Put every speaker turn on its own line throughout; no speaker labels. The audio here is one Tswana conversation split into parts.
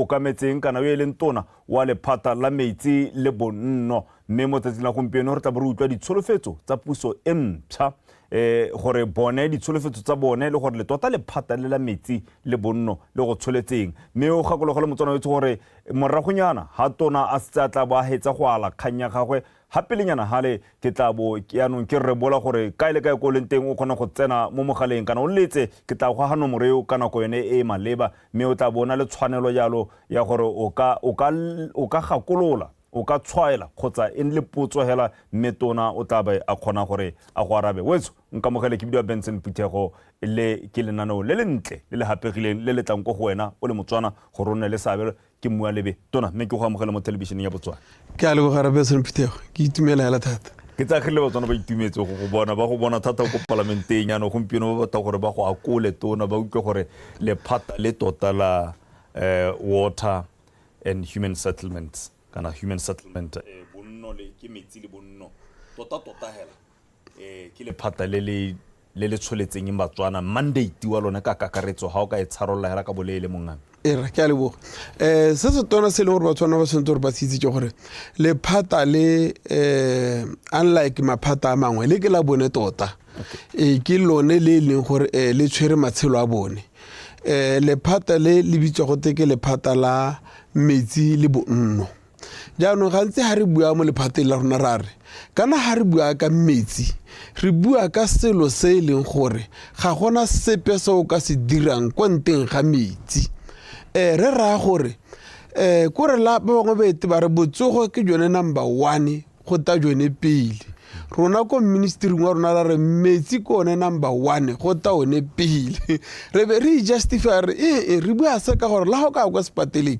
okametseng kana yo e leng tona wa lephata la metsi le bonno. Mme mo tsatsing la gompieno re tla bo re utlwa ditsholofetso tsa puso e mpsha gore bone ditsholofetso tsa bone le gore le tota lephata le la metsi le bonno le go tsholetseng. Mme o gakologelwe Motswana wetsho gore moragonyana ha tona a setse a tla bo a hetsa go ala kgang ya gagwe ha pelenyana hale ke tla bo yaanong ke rebola gore kae le kae ko o leng teng o kgona go tsena mo mogaleng kana o letse, ke tla go aga nomoro eo ka nako yone e e maleba mme o tla bo o na le tshwanelo jalo ya gore o ka o ka o ka gakolola o ka tshwaela kgotsa e le potso hela mme tona o tla be a kgona gore a go arabe. Wetsho nkamogele ke bidiwa Benson Phuthego le ke lenaneo le lentle le le hapegileng le le tlang ko go wena o le Motswana gore o nne le seabe. Ke Mmualebe tona mme ke go amogele mo thelebišeneng ya Botswana.
Ke a leboga Rre Benson Phuthego, ke itumela hela thata.
Ke tsaya grile Batswana ba itumetse go go bona, ba go bona thata ko palamenteng jaanong gompieno ba batla gore ba go akole tona ba utlwe gore lephata le tota la water and human settlements kana human settlement bonno le ke metsi le bonno tota tota hela ke lephata le le le le tsholetseng Batswana mandate wa lone ka kakaretso ha o ka e tsharolola hela ka boleele mongame.
Era ke a leboga. Se se tona se e leng gore Batswana ba tshwanetse gore ba se itse ke gore lephata le unlike maphata a mangwe le ke la bone tota. Ke lone le e leng gore le tshwere matshelo a bone. Lephata le le bitswa gote ke lephata la metsi le bonno. Jaanong gantsi ga re bua mo lephateng la rona ra re kana ga re bua ka metsi re bua ka selo se e leng gore ga gona sepe se o ka se dirang kwa nteng ga metsi. Re raya gore kore la ba bangwe ba ete ba re botsogo ke jone number one go ta jone pele. Rona ko ministering wa rona ra re metsi ke one number one go ta one pele. Re be re justify re ee re bua se ka gore la go ka kwa sepateleng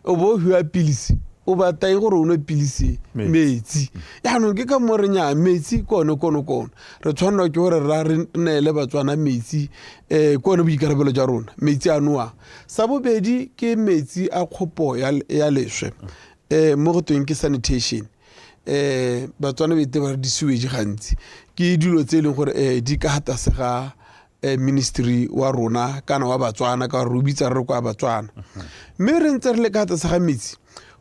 o bo o fiwa pilisi o batla eng gore o nwe pilisi metsi. Jaanong ke ka mo re nyaa metsi ke one konokono re tshwanelwa ke gore ra re neele Batswana metsi ke one boikarabelo jwa rona metsi a nowang. Sa bobedi ke metsi a kgopo ya leswe mo go tweng ke sanitation. Batswana ba ite ba re di-sewage gantsi ke dilo tse e leng gore di ka ga tlase ga ministry wa rona kana wa Batswana ka gore re o bitsa re re kwa Batswana. Mme re ntse re le ka tlase ga metsi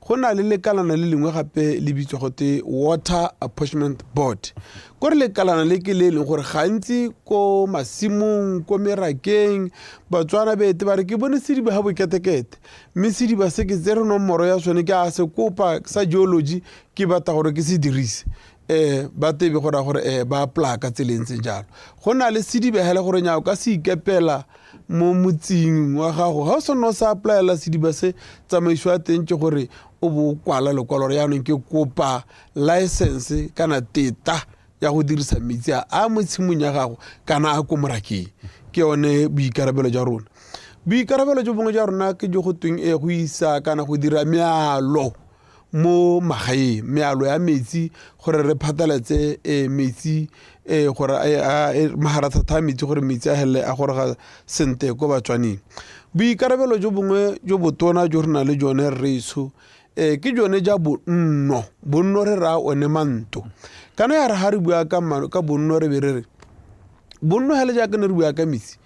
go na le lekalana le lengwe gape le bitswa gote Water Apportionment Board. Ko re lekalana le ke le e leng gore gantsi ko masimong ko merakeng Batswana ba ete ba re ke bone sediba ga boketekete mme sediba se ke tsere nomoro ya sone ke a se kopa sa geology ke batla gore ke se dirise ba tebe go raya gore ba apply ka tsela e ntseng jalo. Go na le sediba hela gore nya o ka se ikepela mo motseng wa gago ga o se no sa applyela sediba se tsamaiso ya teng ke gore o bo o kwala lekwalo gore jaanong ke kopa license kana teta ya go dirisa metsi a a mo tshimong ya gago kana a ko morakeng. Ke yone boikarabelo jwa rona. Boikarabelo jo bongwe jwa rona ke jo go tweng e go isa kana go dira mealo mo magaeng, mealo ya metsi gore re phatlalatse metsi gore maharatlhatlha a metsi gore metsi a helele a goroga sentle ko Batswaneng. Boikarabelo jo bongwe jo botona jo re nang le jone rraetsho ke jone ja bonno, bonno re raya one mantlo. Kana ya re ga re bua ka bonno re be re re bonno hela jaaka ne re bua ka metsi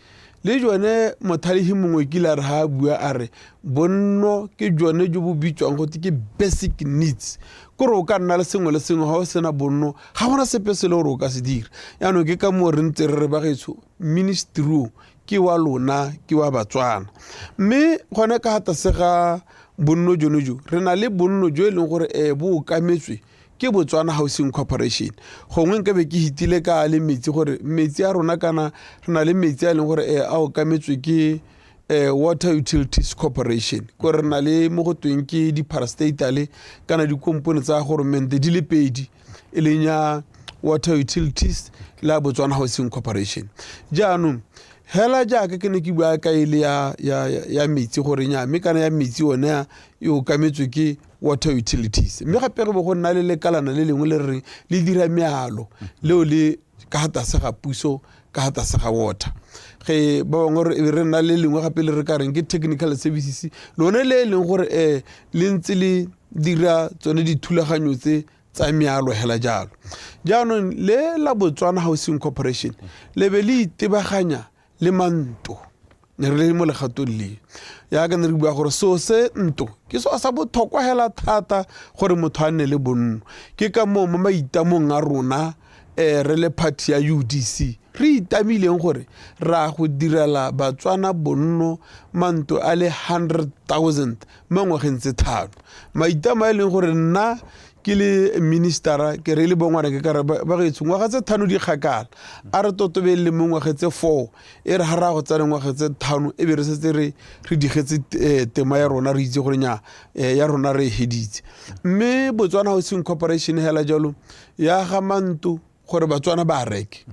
le jone mothalehi mongwe kile a re ga a bua a re bonno ke jone jo bo bitswang gote ke basic needs, kore o ka nna le sengwe le sengwe ga o sena bonno ga gona sepe se le gore o ka se dira. Jaanong ke ka moo re ntse re re bagaetsho ministry o ke wa lona ke wa Batswana. Mme gone ka tlase ga bonno jone jo re na le bonno jo e leng gore bo okametswe ke Botswana Housing Corporation. Gongwe nka be ke hitile ka le metsi gore metsi a rona kana re na le metsi a e leng gore a okametswe ke Water Utilities Corporation ko re na le mo go tweng ke di-parastatale kana dikompone tsa goromente di le pedi e leng ya Water Utilities le ya Botswana Housing Corporation. Jaanong hela jaaka ke ne ke bua ka e le ya metsi gore nya mme kana ya metsi one e okametswe ke Water Utilities. Mme gape go bo go nna le lekalana le lengwe le re reng le dira mealo leo le ka ga tlase ga puso ka ga tlase ga water. Ge ba bangwe re nna le lengwe gape le re ka reng ke technical services lone le e leng gore le ntse le dira tsone dithulaganyo tse tsa mealo hela jalo. Jaanong le la Botswana Housing Corporation le be le itebaganya le mantlo. Ne re le mo legatong le yaka ne re bua gore seo se nto ke seo sa botlhokwa hela thata gore motho a nne le bonno. Ke ka moo mo maitamong a rona um re le party ya UDC re itamileng gore ra go direla Batswana bonno manto a le 100,000 mo ngwageng tse thano. Maitamo a e leng gore nna ke le ministera ke re le bongwana ke kare ba gaetsho ngwaga tse thano di kgakala, a re totobelele mo ngwage tse four, e re ga re ya go tsena ngwaga tse thano e be re setse re re digetse tema ya rona, re itse gore nya ya rona re e heditse. Mme Botswana Housing Corporation hela jalo ya ga manto gore Batswana ba reke,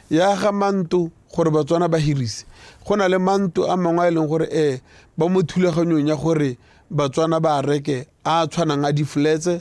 ya ga manto gore Batswana ba hirise. Go na le manto a mangwe a e leng gore ba mo thulaganyong ya gore Batswana ba reke a tshwanang a di-flats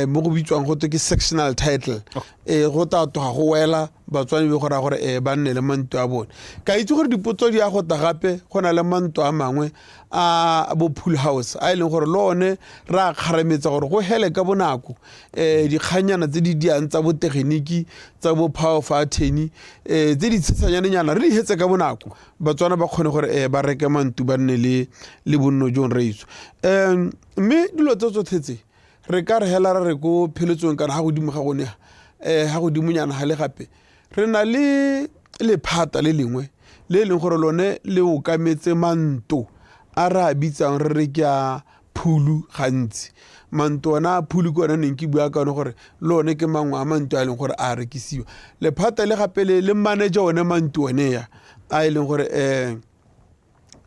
mo go bitswang go twe ke sectional title, go tla tloga go wela Batswana be go raya gore ba nne le manto a bone. Ka itse gore dipotso di ya go tla gape, go na le manto a mangwe a bo pool house a e leng gore le one re a kgarametsa gore go hele ka bonako dikganyana tse di diang tsa botegeniki tsa bo power of attorney tse di tshesanyanenyana re di hetse ka bonako, Batswana ba kgone gore ba reke mantu ba nne le le bonno jong reitso. Mme dilo tse tsotlhe tse re ka re hela ra re ko pheletsong kana ga godimo ga gone ga godimonyana ga le gape re na le lephata le lengwe le e leng gore lone le okametse manto a re a bitsang re re ke a phulu gantsi. Manto ona a phulu ke one neng ke bua ka one gore le one ke mangwe a manto a e leng gore a rekisiwa. Lephata le gape le le manager one manto one ya a e leng gore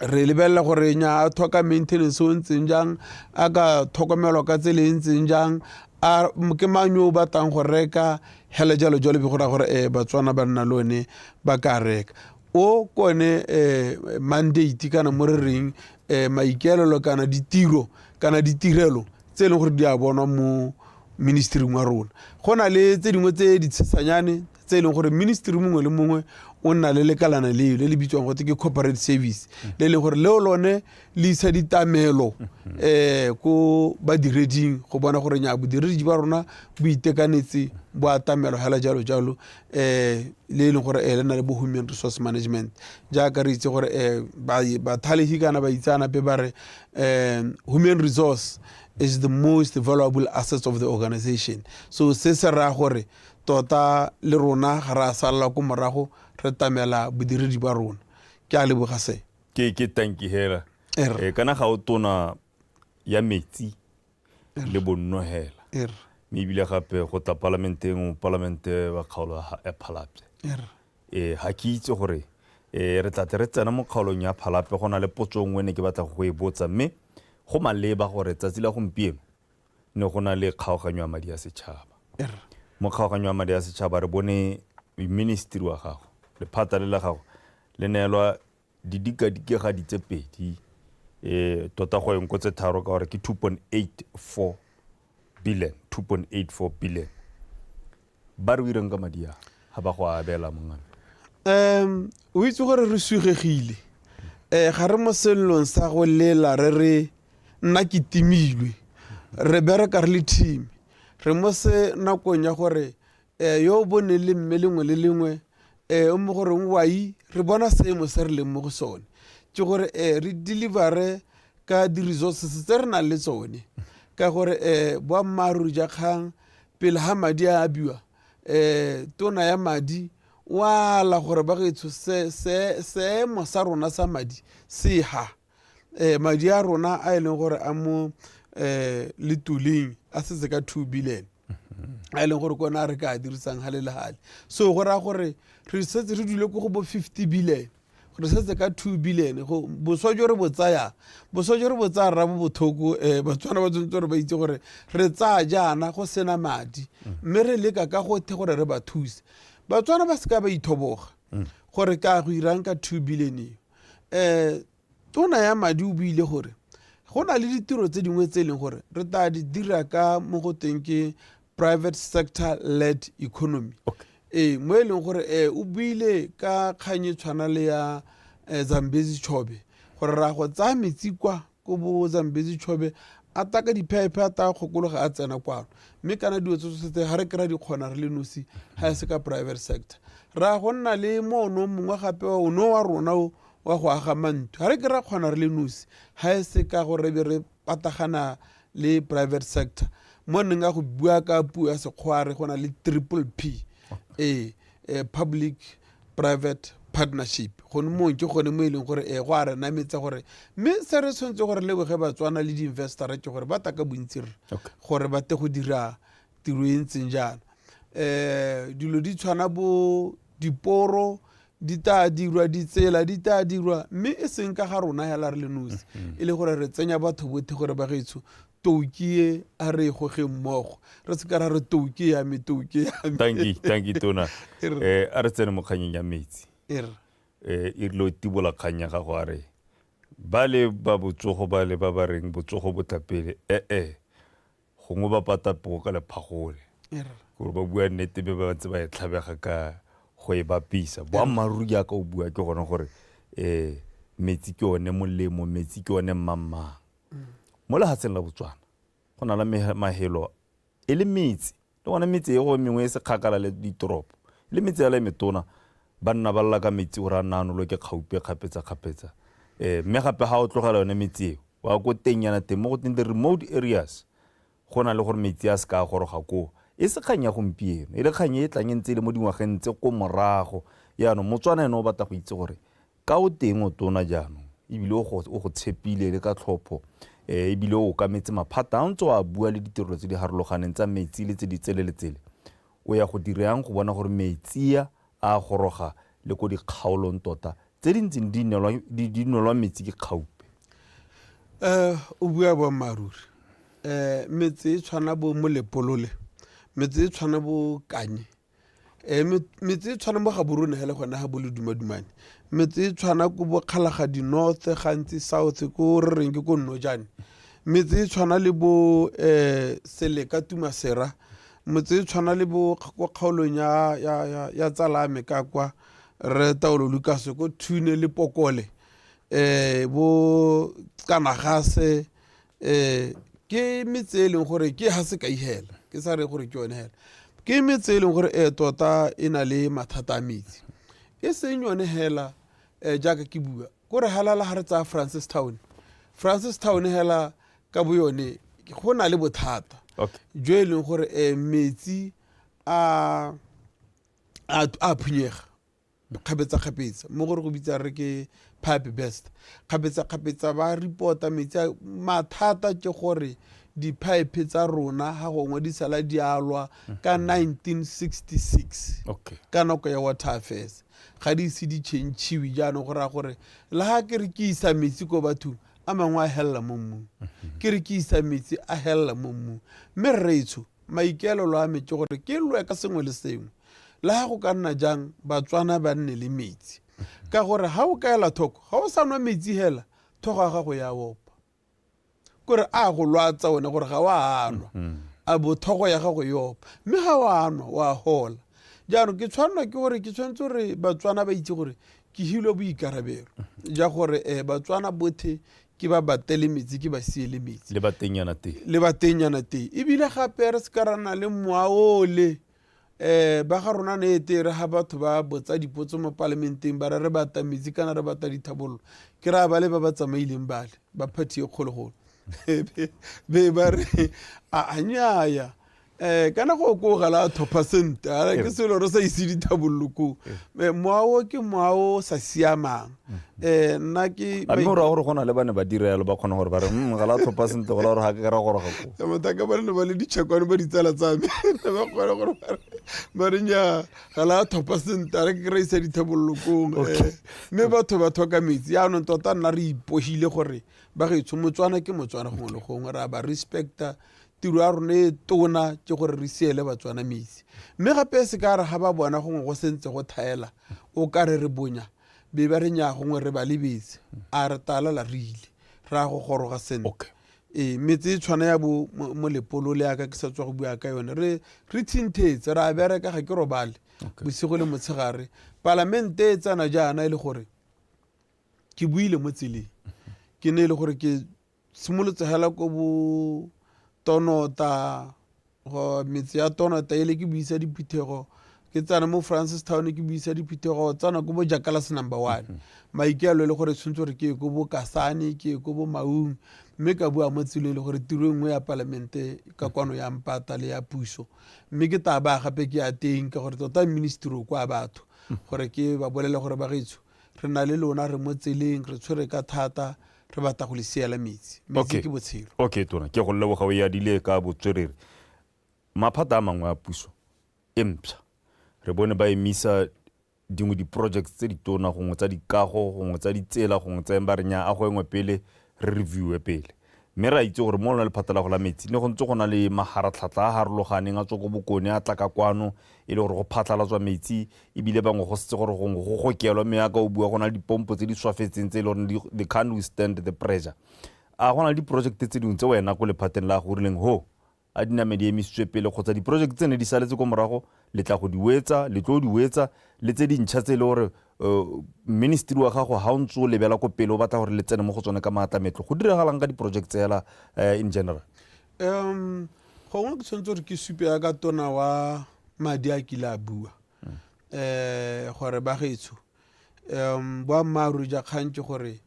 re lebelela gore nya a tlhoka maintenance o ntseng jang, a ka tlhokomelwa ka tsela e ntseng jang, a ke mang yo o batlang go reka hela jalo jalo, be go raya gore Batswana ba nna le one ba ka reka. O ke one mandate kana mo re reng maikaelelo kana ditiro kana ditirelo tse e leng gore di a bonwa mo ministry-ing wa rona. Go na le tse dingwe tse di tshesanyane tse e leng gore ministry mongwe le mongwe o nna le lekalana leo le le bitswang gote ke corporate service, le e leng gore leo lone le isa ditamelo ko badireding go bona gore nya bodiredi ba rona bo itekanetse, bo atamelo hela jalo jalo, le e leng gore le na le bo human resource management. Jaaka re itse gore bathalegi kana baitseanape ba re human resource is the most valuable assets of the organization. So se se raya gore tota le rona ga re a salela ko morago, re tamela bodiredi ba rona. Ke a leboga se.
Ke tanki hela. Kana ga o tona ya metsi le bonno hela. Mme ebile gape go tla palamenteng, palamente wa kgaolo ya Phalapye. Ga ke itse gore re tla tle re tsena mo kgaolong ya Phalapye, go na le potso nngwe ne ke batla go e botsa, mme go maleba gore tsatsi la gompieno ne go na le kgaoganyo ya madi a setšhaba. Mo kgaoganyo ya madi a setšhaba re bone ministry wa gago, lephata le la gago le neelwa didikadikegadi tse pedi, tota go eng ko tse tharo ka gore ke 2.84 billion, 2.84 billion. Ba re o ireng ka madi a ga ba go abela mongame?
O itse gore re sugegile, ga re mo sellong sa go lela re re nna ke timilwe, re bereka re le team, re mo se nakong ya gore yo o boneng le mme lengwe le lengwe o mo goreng wai re bona seemo se re leng mo go sone, ke gore re delivere ka di-resources tse re nang le tsone, ka gore boammaaruri ja kgang pele ga madi a abiwa tona ya madi o ala gore ba gaetsho seemo sa rona sa madi se ha. Madi a rona a e leng gore a mo letoleng a setse ka 2 billion a e leng gore kone a re ka a dirisang gale le gale. So go raya gore re setse re dule ko go bo 50 billion, re setse ka 2 billion. Go boswa jo re bo tsayang, boswa jo re bo tsaya rra bo bothoko. Batswana ba tshwanetse gore ba itse gore re tsaya jaana go sena madi, mme re leka ka gothe gore re ba thuse. Batswana ba seka ba ithoboga gore ka go irang ka 2 billion eo. Tona ya madi o buile gore go na le ditiro tse dingwe tse e leng gore re tla di dira ka mo go teng ke private sector led economy. Mo e leng gore o buile ka kgang e tshwana le ya Zambezi Chobe, gore ra go tsaya metsi kwa ko bo Zambezi Chobe a taka diphaephe a taya kgokologa a tsena kwano, mme kana dilo tse tsotlhe tse ga re kry-a di kgona re le nosi ga e se ka private sector. Ra go nna le mono mongwe gape ono wa rona o wa go aga mantlo. Ga re ke ra kgona re le nosi ga e se ka gore re be re patagana le private sector mo neng a go bua ka puo ya Sekgowa re go na le triple P, ee, public private partnership. Gone moo ke gone mo e leng gore ee go a re nametsa gore, mme se re tshwanetse gore leboge Batswana le di-investora ke gore ba ta ka bontsi re gore ba te go dira tiro e ntseng jaana. Dilo di tshwana bo diporo di tla dirwa, ditsela di tla dirwa, mme e seng ka ga rona hela re le nosi, e le gore re tsenya batho botlhe gore ba gaetsho touki e a re e goge mmogo, re se ka ra re touki ya me, touki ya me.
Thank you Tona. A re tsene mo kganyeng ya metsi.
E re.
E rile o tibola kgang ya gago a re ba le ba botsogo ba le ba ba reng botsogo bo tla pele, e-e gongwe ba pata poo ka lephagole, gore ba bua nnete be ba ntse ba e tlhabega ka go e bapisa. Boammaaruri jaaka o bua ke gone gore um metsi ke one molemo, metsi ke one mmangmang. Mo lefatsheng la Botswana go na le mahelo e le metse, le gone metse e go mengwe e se kgakala le ditoropo, le metse ya le metona ba nna ba lla ka metsi gore a nna a noloke kgaupe kgapetsa-kgapetsa. Mme gape ga o tlogela yone metse eo wa ko teng yana teng mo go teng the remote areas, go na le gore metsi a se ka a goroga koo. E se kgang ya gompieno, e le kgang e e tlang e ntse e le mo dingwageng tse ko morago. Jaanong Motswana ene o batla go itse gore ka o teng o tona jaanong, ebile o go tshepile le ka tlhopho, ebile o okametse maphata a ntse o a bua le ditirelo tse di harologaneng tsa metsi le tse di tsele le tsele, o ya go dira yang go bona gore metsi a a goroga le ko dikgaolong tota tse di ntseng di nolwa metsi ke kgaupe?
O bua boammaaruri. Metse e tshwana bo Molepolole, metse e tshwana bo Kanye, metse e tshwana mo Gaborone hela gone ga bo Ledumadumane, metse e tshwana ko bo Kgalagadi North, gantsi South ko re reng ke ko Nnojane, metse e tshwana le bo Seleka Tumasera, motse e tshwana le bo ko kgaolong ya Tsalame ka kwa re Taolo Lucas ko Thune le Pokole, bo Kanagase, ke metse e leng gore ke ha sekai hela, ke sa re gore ke yone hela, ke metse e leng gore tota e na le mathata a metsi, e seng yone hela. Jaaka ke bua kore halala ga re tsaya Francistown, Francistown hela ka bo yone go na le bothata jo e leng gore metsi a phunyega kgapetsa-kgapetsa, mo gore go bitsa re ke pipe burst kgapetsa-kgapetsa, ba reporta metsi a. Mathata ke gore di-pipe tsa rona ga gongwe di sala di alwa ka 1966 ka nako ya water affairs, ga di ise di change-iwe. Jaanong go raya gore le ga ke re ke isa metsi ko bathong, a mangwe a helela mo mmung, ke re ke isa metsi a helela mo mmung. Mme rreetsho, maikaelelo a me ke gore ke lwe ka sengwe le sengwe, le ga go ka nna jang Batswana ba nne le metsi, ka gore ga o kaela thoko, ga o sa nwa metsi hela, thogo ya gago ya opa, kore a go lwatsa one gore ga o a nwa, a bo thogo ya gago e opa, mme ga o a nwa wa hola. Jaanong ke tshwanelwa ke gore ke tshwanetse gore Batswana ba itse gore ke hilwe boikarabelo ja gore Batswana bothe ke ba batele metsi, ke ba siele metsi
le batenyana teng,
le batenyana teng. Ebile gape re se ka ra nna le mowa ole ba ga rona ne ete re ga batho ba botsa dipotso mo palamenteng ba re re bata metsi kana re bata dithabololo, ke raya ba le ba ba tsamaileng bale ba party e kgologolo, be ba re a nnyaya, kana go ko ga la thopha sente a ke selo re sa ise dithabololo ko. Mowa o ke mowa o sa siamang. Nna ke
a mme o raya gore go na le ba ne ba dira yalo, ba kgona gore ba re ga la tlhopha sentle, go raya gore ga ke ra goroga ko
mathaka ba ne ba le ditšhakwane ba ditsala tsa me, ne ba kgona gore ba re nya ga la tlhopha sentle, a re ke ra isa dithabololo kong. Mme batho ba tlhoka metsi. Jaanong tota nna re ipohile gore ba gaetsho Motswana ke Motswana gongwe le gongwe, ra ba respecta. Tiro ya rona e tona ke gore re siele Batswana metsi, mme gape se ka re ga ba bona gongwe go sentse go thaela o ka re re bonya, be ba re nya gongwe re ba lebetse, a re talala re ile re ya go goroga sentle. Ee, metse e tshwana ya bo Molepolole yaka ke sa tswa go bua ka yone, re thinthetse, re a bereka, ga ke robale bosigo le motshegare. Palamente e tsena jaana e le gore ke buile mo tseleng, ke ne e le gore ke simolotse hela ko bo Tonota, go metse ya Tonota ele ke buisa diphuthego, Ke tsena mo Francistown ke buisa diphuthego, tsena ko bo Jackalas number 1. Maikaelelo e le gore tshwanetse gore ke ye ko bo Kasane, ke ye ko bo Maung, mme ka bua mo tseleng e le gore tiro e nngwe ya palamente ka kwano ya mpata le ya puso. Mme ke tla baya gape ke ya teng ka gore tota ministry o kwa batho gore ke ba bolele gore bagaetsho re na le lona, re mo tseleng, re tshwere ka thata, re batla go le siela metsi. Metsi ke botshelo.
Okay tona, ke go leboga o e adile ka botswerere. Maphata a mangwe a puso e mpsha re bone ba emisa dingwe di-projects tse ditona, gongwe tsa dikago, gongwe tsa ditsela, gongwe tsa eng, ba re nya a go engwe pele re reviewe pele. Mme re a itse gore mo lona lephata la go la metsi ne go ntse go na le maharatlhatlha a harologaneng a tswa ko bokone a tla ka kwano, e le gore go phatlhalatswa metsi, ebile bangwe go setse gore gongwe go gokelwa, mme yaka o bua go na le dipompo tse di swafetseng tse e le gore they can't withstand the pressure. A go na le di-project tse dingwe tse wena ko lephateng la go rileng ho a di name di emisitswe pele, kgotsa di-project tse ne di saletse ko morago le tla go di wetsa, le tlo di wetsa, le tse dintšha tse e le gore ministry wa gago ha o ntse o lebela ko pele o batla gore le tsene mo go tsone ka maatlametlo, go diragalang ka di-project tse hela in general?
Gongwe ke tshwanetse gore ke supe ya ka tona wa madi a kile a bua gore bagaetsho, boammaaruri ja kgang ke gore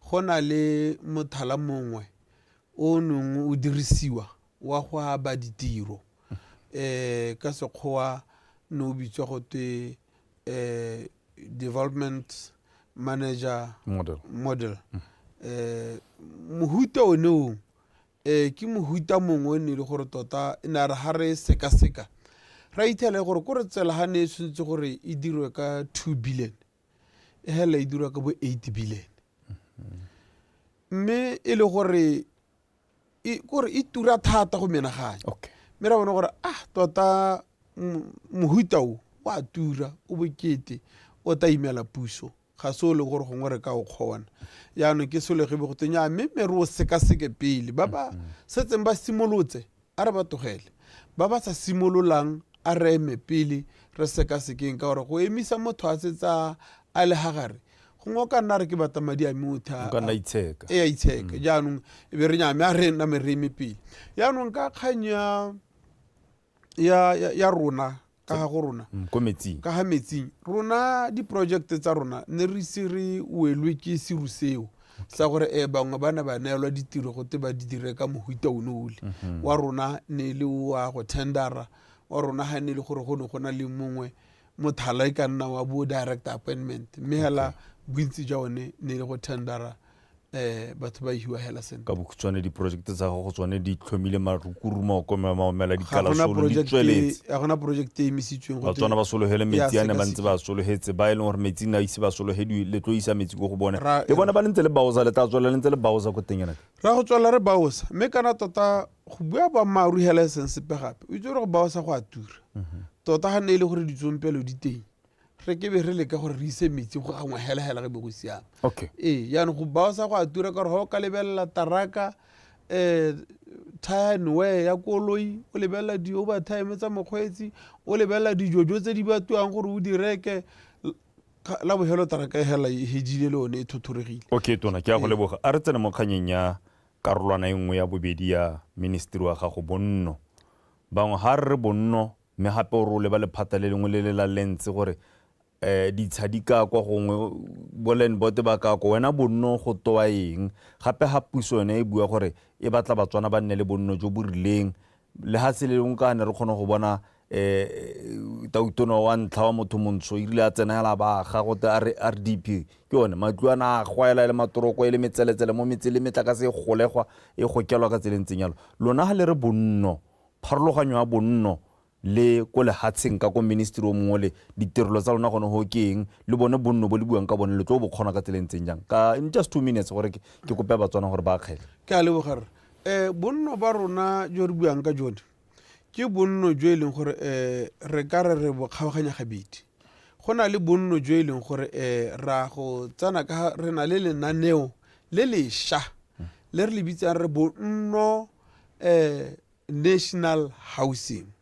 go na le mothala mongwe o neng o dirisiwa wa go aba ditiro, ka sekgowa ne o bitswa go twe development manager
model.
Model. Mohuta one o ke mohuta mongwe o ne e le gore tota e ne a re ga re sekaseka ra ithela gore ko re tsela ga ne e tshwanetse gore e dirwe ka 2 billion, e hela e dirwa ka bo 8 billion, mme e le gore kore e tura thata go menaganya. Mme ra bona gore tota mohuta o wa tura, o bokete, o ta imela puso, ga se o le gore gongwe re ka o kgona. Jaanong ke selo ge be go teng ya mme mme re o sekaseke pele, ba ba setseng ba simolotse a re ba tlogele, ba ba sa simololang a re eme pele re sekasekeng, ka gore go emisa motho a setsa a le gagare gongwe o ka nna re ke batla madi a mme othe
O ka nna itsheka.
E a itsheka. Jaanong e be re nyame a re nna me re eme pele. Jaanong ka kgang ya rona ka ga go rona
ko metsing,
ka ga metsing, rona di-project tsa rona ne re ise re welwe ke seru seo sa gore bangwe ba ne ba neelwa ditiro gote ba di dire ka mohuta one ole. Wa rona ne le wa go tendera, wa rona ga ne le gore go ne go na le mongwe mothala e ka nna wa bo direct appointment, mme hela bontsi jwa one ne le go tendera, batho ba hiwa hela sentle.
Ka bokhutshwane, di-project tsa gago tsone di tlhomile marukuru, maokomela, maomela, dikalasolo di tsweletse?
Ga gona project e emisitsweng.
Batswana ba sologele metsi a ne ba ntse ba sologetse, ba e leng gore metsi ne a ise ba sologediwe, le tlo isa metsi ko go bone, le bone ba le ntse le baosa, le tla tswelela le ntse le baosa ko teng ena?
Ra go tswelela re baosa, mme kana tota go bua boammaaruri hela e seng sepe gape, o itse gore go baosa go a tura tota. Ga ne e le gore ditsompelo di teng, re ke be re leka gore re ise metsi go gangwe hela hela re be go siama. Ee, jaanong go baosa go a tura ka gore ga o ka lebelela taraka, tire and wear ya koloi, o lebelela di-overtime tsa mokgweetsi, o lebelela dijojo tse di batiwang gore o di reke, la bofelo taraka e hela e hedile le one e thothoregile.
Okay tona, ke a go leboga. A re tsene mo kganyeng ya karolwana e nngwe ya bobedi ya ministry wa gago, bonno. Bangwe ga re re bonno, mme gape o re o leba lephata le lengwe le le la lentse gore ditsha di ka kwa gongwe bo land board ba ka kwa, wena bonno go toa eng? Gape ga puso yone e bua gore e batla Batswana ba nne le bonno jo bo rileng, le ga se le lengwe ka ne re kgone go bona tautona wa ntlha wa motho montsho e rile a tsena hela ba aga gote RDP, ke yone matlo a na a gwaela e le matoroko e le metseletsele mo metse le metlakase e golegwa e gokelwa ka tsela e ntseng yalo. Lona ga le re bonno, pharologanyo ya bonno le ko lehatsheng ka ko ministry o mongwe le ditirelo tsa lona gone go ke eng, le bone bonno bo le buang ka bone le tlo bo kgona ka tsela e ntseng jang? Ka in just 2 minutes gore ke kope Batswana gore ba akgele.
Ke a leboga rre. Bonno ba rona jo re buang ka jone ke bonno jo e leng gore re ka re re bo kgaoganya gabedi. Go na le bonno jo e leng gore ra go tsena ka re na le lenaneo le lesha le re le bitsang re bonno national housing.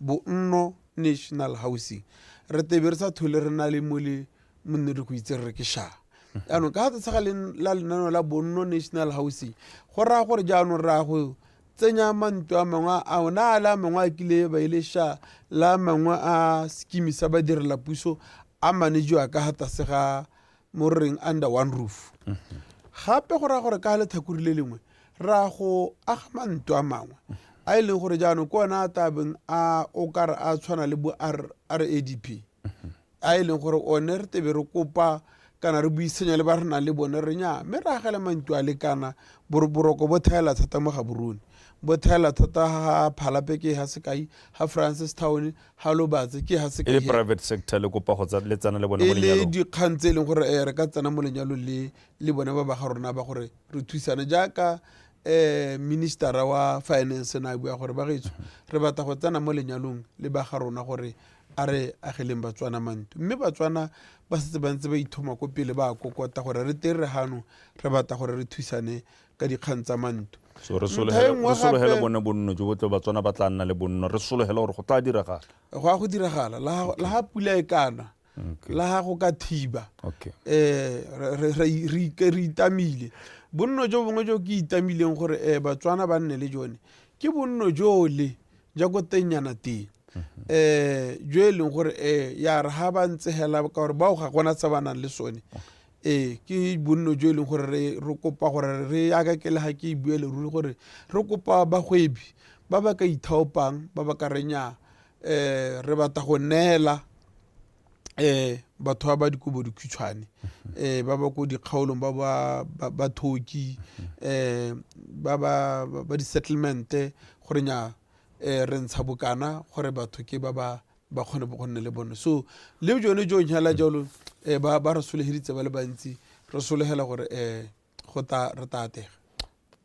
Bonno national housing re tebe re sa thole re na le mo le monne re go itse re ke sha. Jaanong ka ga tshega la lenaneo la bonno national housing, go raya gore jaanong re ya go Tsenya mantlo a mangwe a ona a le a mangwe a kile ba ile sha la mangwe a scheme sa badirela puso a managiwa ka ga tlase ga mo re reng under one roof. Gape go raya gore ka lethakore le lengwe ra go aga mantlo a mangwe a e leng gore jaanong ke ona a tabeng a o kare a tshwana le bo RADP a e leng gore one re tebe re kopa kana re buisanya le ba re nang le bone re nya mme re agele mantlo a lekana boroko bo thaela thata mo Gaborone, bo thaela thata ga Phalape ke ga sekai, ga Francistown, ga Lobatse ke ga sekai.
E le private sector le kopa go le tsena le bone mo
E le
lenyalong.
dikgang tse e leng gore re ka tsena mo lenyalong le le bone ba ba ga rona ba gore re thusane jaaka ministera wa finance na bua gore bagaetsho re batla go tsena mo lenyalong le ba ga rona gore a re ageleng Batswana mantlo. Mme Batswana ba setse ba ntse ba ithoma ko pele ba kokota gore re teng re gano re batla gore re thusane ka dikgang tsa mantlo.
So re sologele bone bonno jo botle Batswana ba tla nna le bonno, re sologele gore go tla diragala.
Go a go diragala la ga pula e kana, la ga go ka thiba, re itamile. Bonno jo bongwe jo ke itamileng gore Batswana ba nne le jone ke bonno jole ja ko tengnyana teng, jo e leng gore ya re ga ba ntse hela ka gore bao ga gona se ba nang le sone. Ke bonno jo e leng gore re kopa gore re yaka ke le ga ke e bue le ruri gore re kopa bagwebi ba ba ka ithaopang ba ba ka renya re batla go neela batho ba ba dikobo dikhutshwane, ba ba ko dikgaolong, ba ba ba thoki, ba ba ba di-settlement gore nya re ntsha bokana gore batho ke ba ba ba kgone go nne le bone. So le jone jo nyala jalo ba re solegeditse ba le bantsi, re solegela gore go ta re ta atega.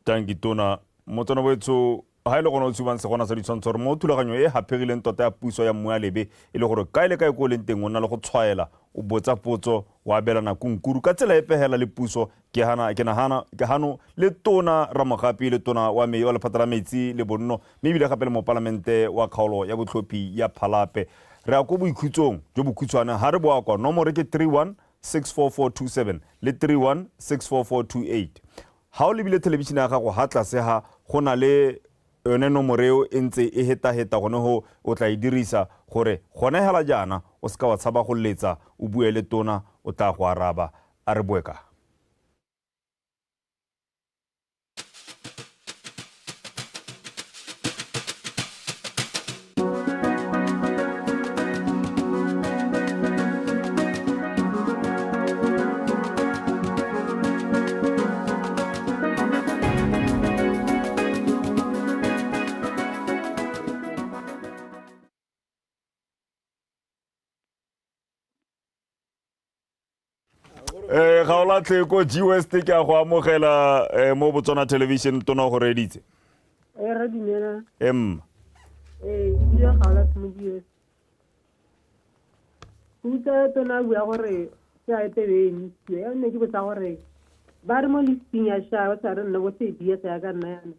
Tanki tona Motswana boetsho, ga e le gone o tshubang segona sa ditshwantsho gore mo thulaganyo e haphegileng tota ya puso ya Mmualebe e le gore kae le kae ko o leng teng o nna le go tshwaela, o botsa potso, o abelana kunkuru ka tsela epe hela le puso. Ke hana ke nagana ke hano le tona Ramogapi le tona wa me wa lephata la metsi le bonno, mme ebile gape le mopalamente wa kgaolo ya botlhophi ya Phalape. Re ya ko boikhutsong jo bokhutshwane, ha re boa kwa nomore ke 3164427 le 3164428. Ha o lebile thelebišene ya gago ha tlase ha go na le yone nomore eo e ntse e heta-heta gone ho, o tla e dirisa gore gone hela jaana o seka wa tshaba go letsa o bue le tona, o tla go araba. A re boe ka. Ga o latlhe ko G West, ke a go amogela mo Botswana Television, tona o go reeditse.
Re dumela.
Emma.
Ke bua ga o latlhe mo G West. Ke utlwa tona a bua gore se a etebe e emisiwe. Ya nne ke botsa gore ba re mo listing ya sha ba sa re nna bo 30 years ya ka nna yana.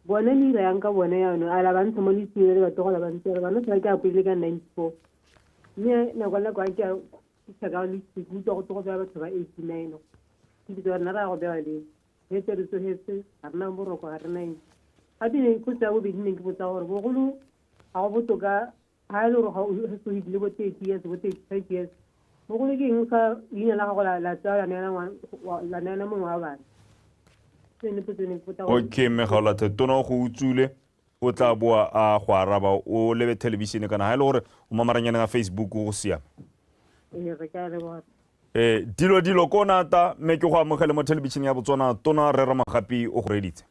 Bone le ira yang ka bone yana a la ba ntsha mo listing le ba tlogola ba ntse ba no se ke a pele ka 94. Mme nako le nako a ke a checka list ke utlwa go tlogo bewa batho ba 89. Ke bitsa gore nna ra go bewa leng. Hetse re tsogetse ga rena boroko ga rena eng. Gape ne potso ya bobedi ne ke botsa gore bogolo ga go botoka ga e le gore ga o setse o fitlhile bo 30 years bo 35 years bogolo ke eng fa leina la gago la tsewa la neela mongwe wa bana. Ke yone potso ne ke botsa gore.
Okay mme ga o latlhe tona o go utswile, o tla boa a go araba. O lebe thelebišene kana ga e le gore o mo maranyaneng a Facebook go siame.
Ee, re ka leboga.
Dilo dilo ko nata mme ke go amogele mo thelebišene ya Botswana, tona Rre Ramogapi o go reeditse.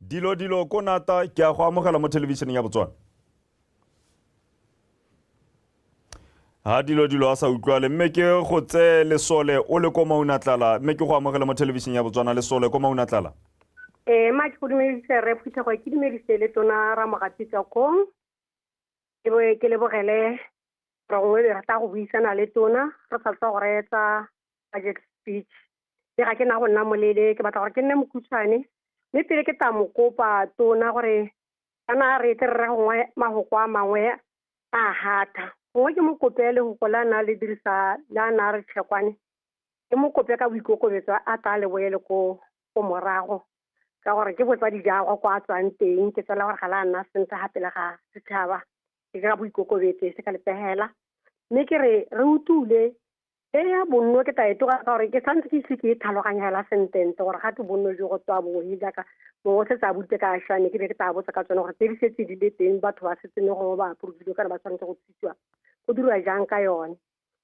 Dilo dilo ko nata ke a go amogela mo thelebišeneng ya Botswana. Ha dilo dilo a sa utlwale mme ke go tseye Lesole o le ko Maunatlala, mme ke go amogele mo thelebišeneng ya Botswana, Lesole ko Maunatlala.
Ma ke go dumedise re phuthego, ke dumedise le tona Ramogapi Tswakong. Ke bo ke lebogele gore gongwe re tla go buisana le tona re sa tswa go reetsa budget speech. Le ga ke na go nna molele, ke batla gore ke nne mokhutshwane. Mme pele ke tla mo kopa tona gore kana re tle re re gongwe mafoko a mangwe a hatha. Gongwe ke mo kope lefoko la na le dirisa la na re tshekwane. Ke mo kope ka boikokobetso a tla le boele ko ko morago ka gore ke botsadi jagwe kwa a tswang teng ke tsela gore ga la nna sentle ga pele ga setšhaba ke ka boikokobetse se ka lepegela mme ke re re utule e ya bonno ke ta e toga ka gore ke santse ke ise ke e tlhaloganya hela sententle gore ga ke bonno jo go tswa bohe jaaka mongwe setse a butle ka shane ke be ke tla botsa ka tsone gore tse di setse di le teng batho ba setse ne gongwe ba aprovile kana ba tshwanetse go thusiwa go dirwa jang ka yone.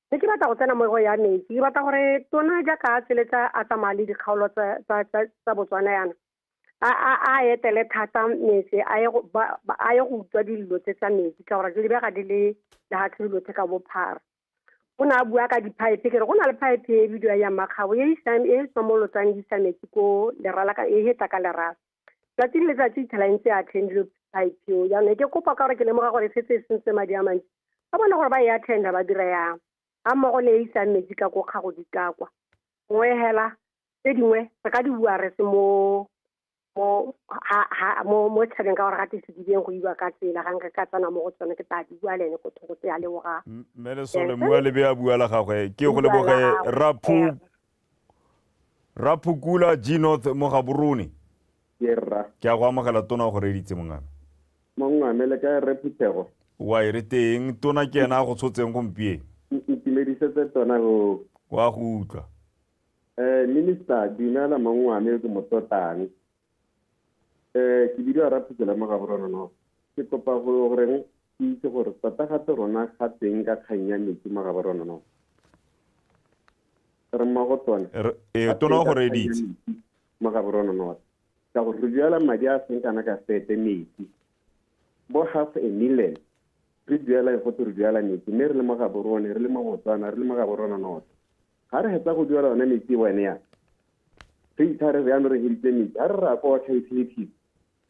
Mme ke batla go tsena mo go ya metsi, ke batla gore tona jaaka a tseletsa a tsamaya le dikgaolo tsa Botswana yana, a etele thata metse, a ye go utlwa dillo tse tsa metsi ka gore di lebega di le lehatshe lotlhe ka bophara. O ne a bua ka di-pipe, ke re go na le pipe e bidiwa ya Makgabo e e somolotsang di isa metsi ko lerala ka e heta ka lerala. Tsatsi le letsatsi itlhela e ntse attendile pipe eo. Jaanong ke kopa ka gore ke lemoga gore e setse e sentse madi a mantsi. Ba bone gore ba e attenda ba dira yang. Ga mmogo le e isang metsi ka ko kgago di ka kwa. Nngwe hela tse dingwe re ka di bua re se mo mo ha mo mo tšhabeng ka gore ga te sedibeng go iwa ka tsela ga nka ka tsena mo go tsone ke tla di bua le ene ko thoko tse a leboga.
Mme Lesole mua lebe a bua la gagwe ke go leboge Raphu Raphukula G North mo Gaborone.
Ke rra.
Ke a go amogela tona o go reeditse mongame.
Mongame le kae rre Phuthego?
Wa e re teng tona ke ena a go tshotseng gompieno.
Ntumedisetse tona go.
Wa go utlwa.
Minister dumela mongwame yo ke mo totang. Ke bidiwa Raphukela mo Gaborone North. Ke kopa go goreng ke itse gore tota gape rona ga teng ka kgang ya metsi mo Gaborone North. Re mmogo tona.
Ee, tona o go reeditse.
Mo Gaborone North. Ka gore re duela madi a seng kana ka sepe metsi. Bo half a million re duela go re duela metsi mme re le mo Gaborone, re le mo Botswana, re le mo Gaborone North. Ga re hetsa go duela one metsi one ya. Re ithare re ano re heditse metsi. Ga re ra kwa water utilities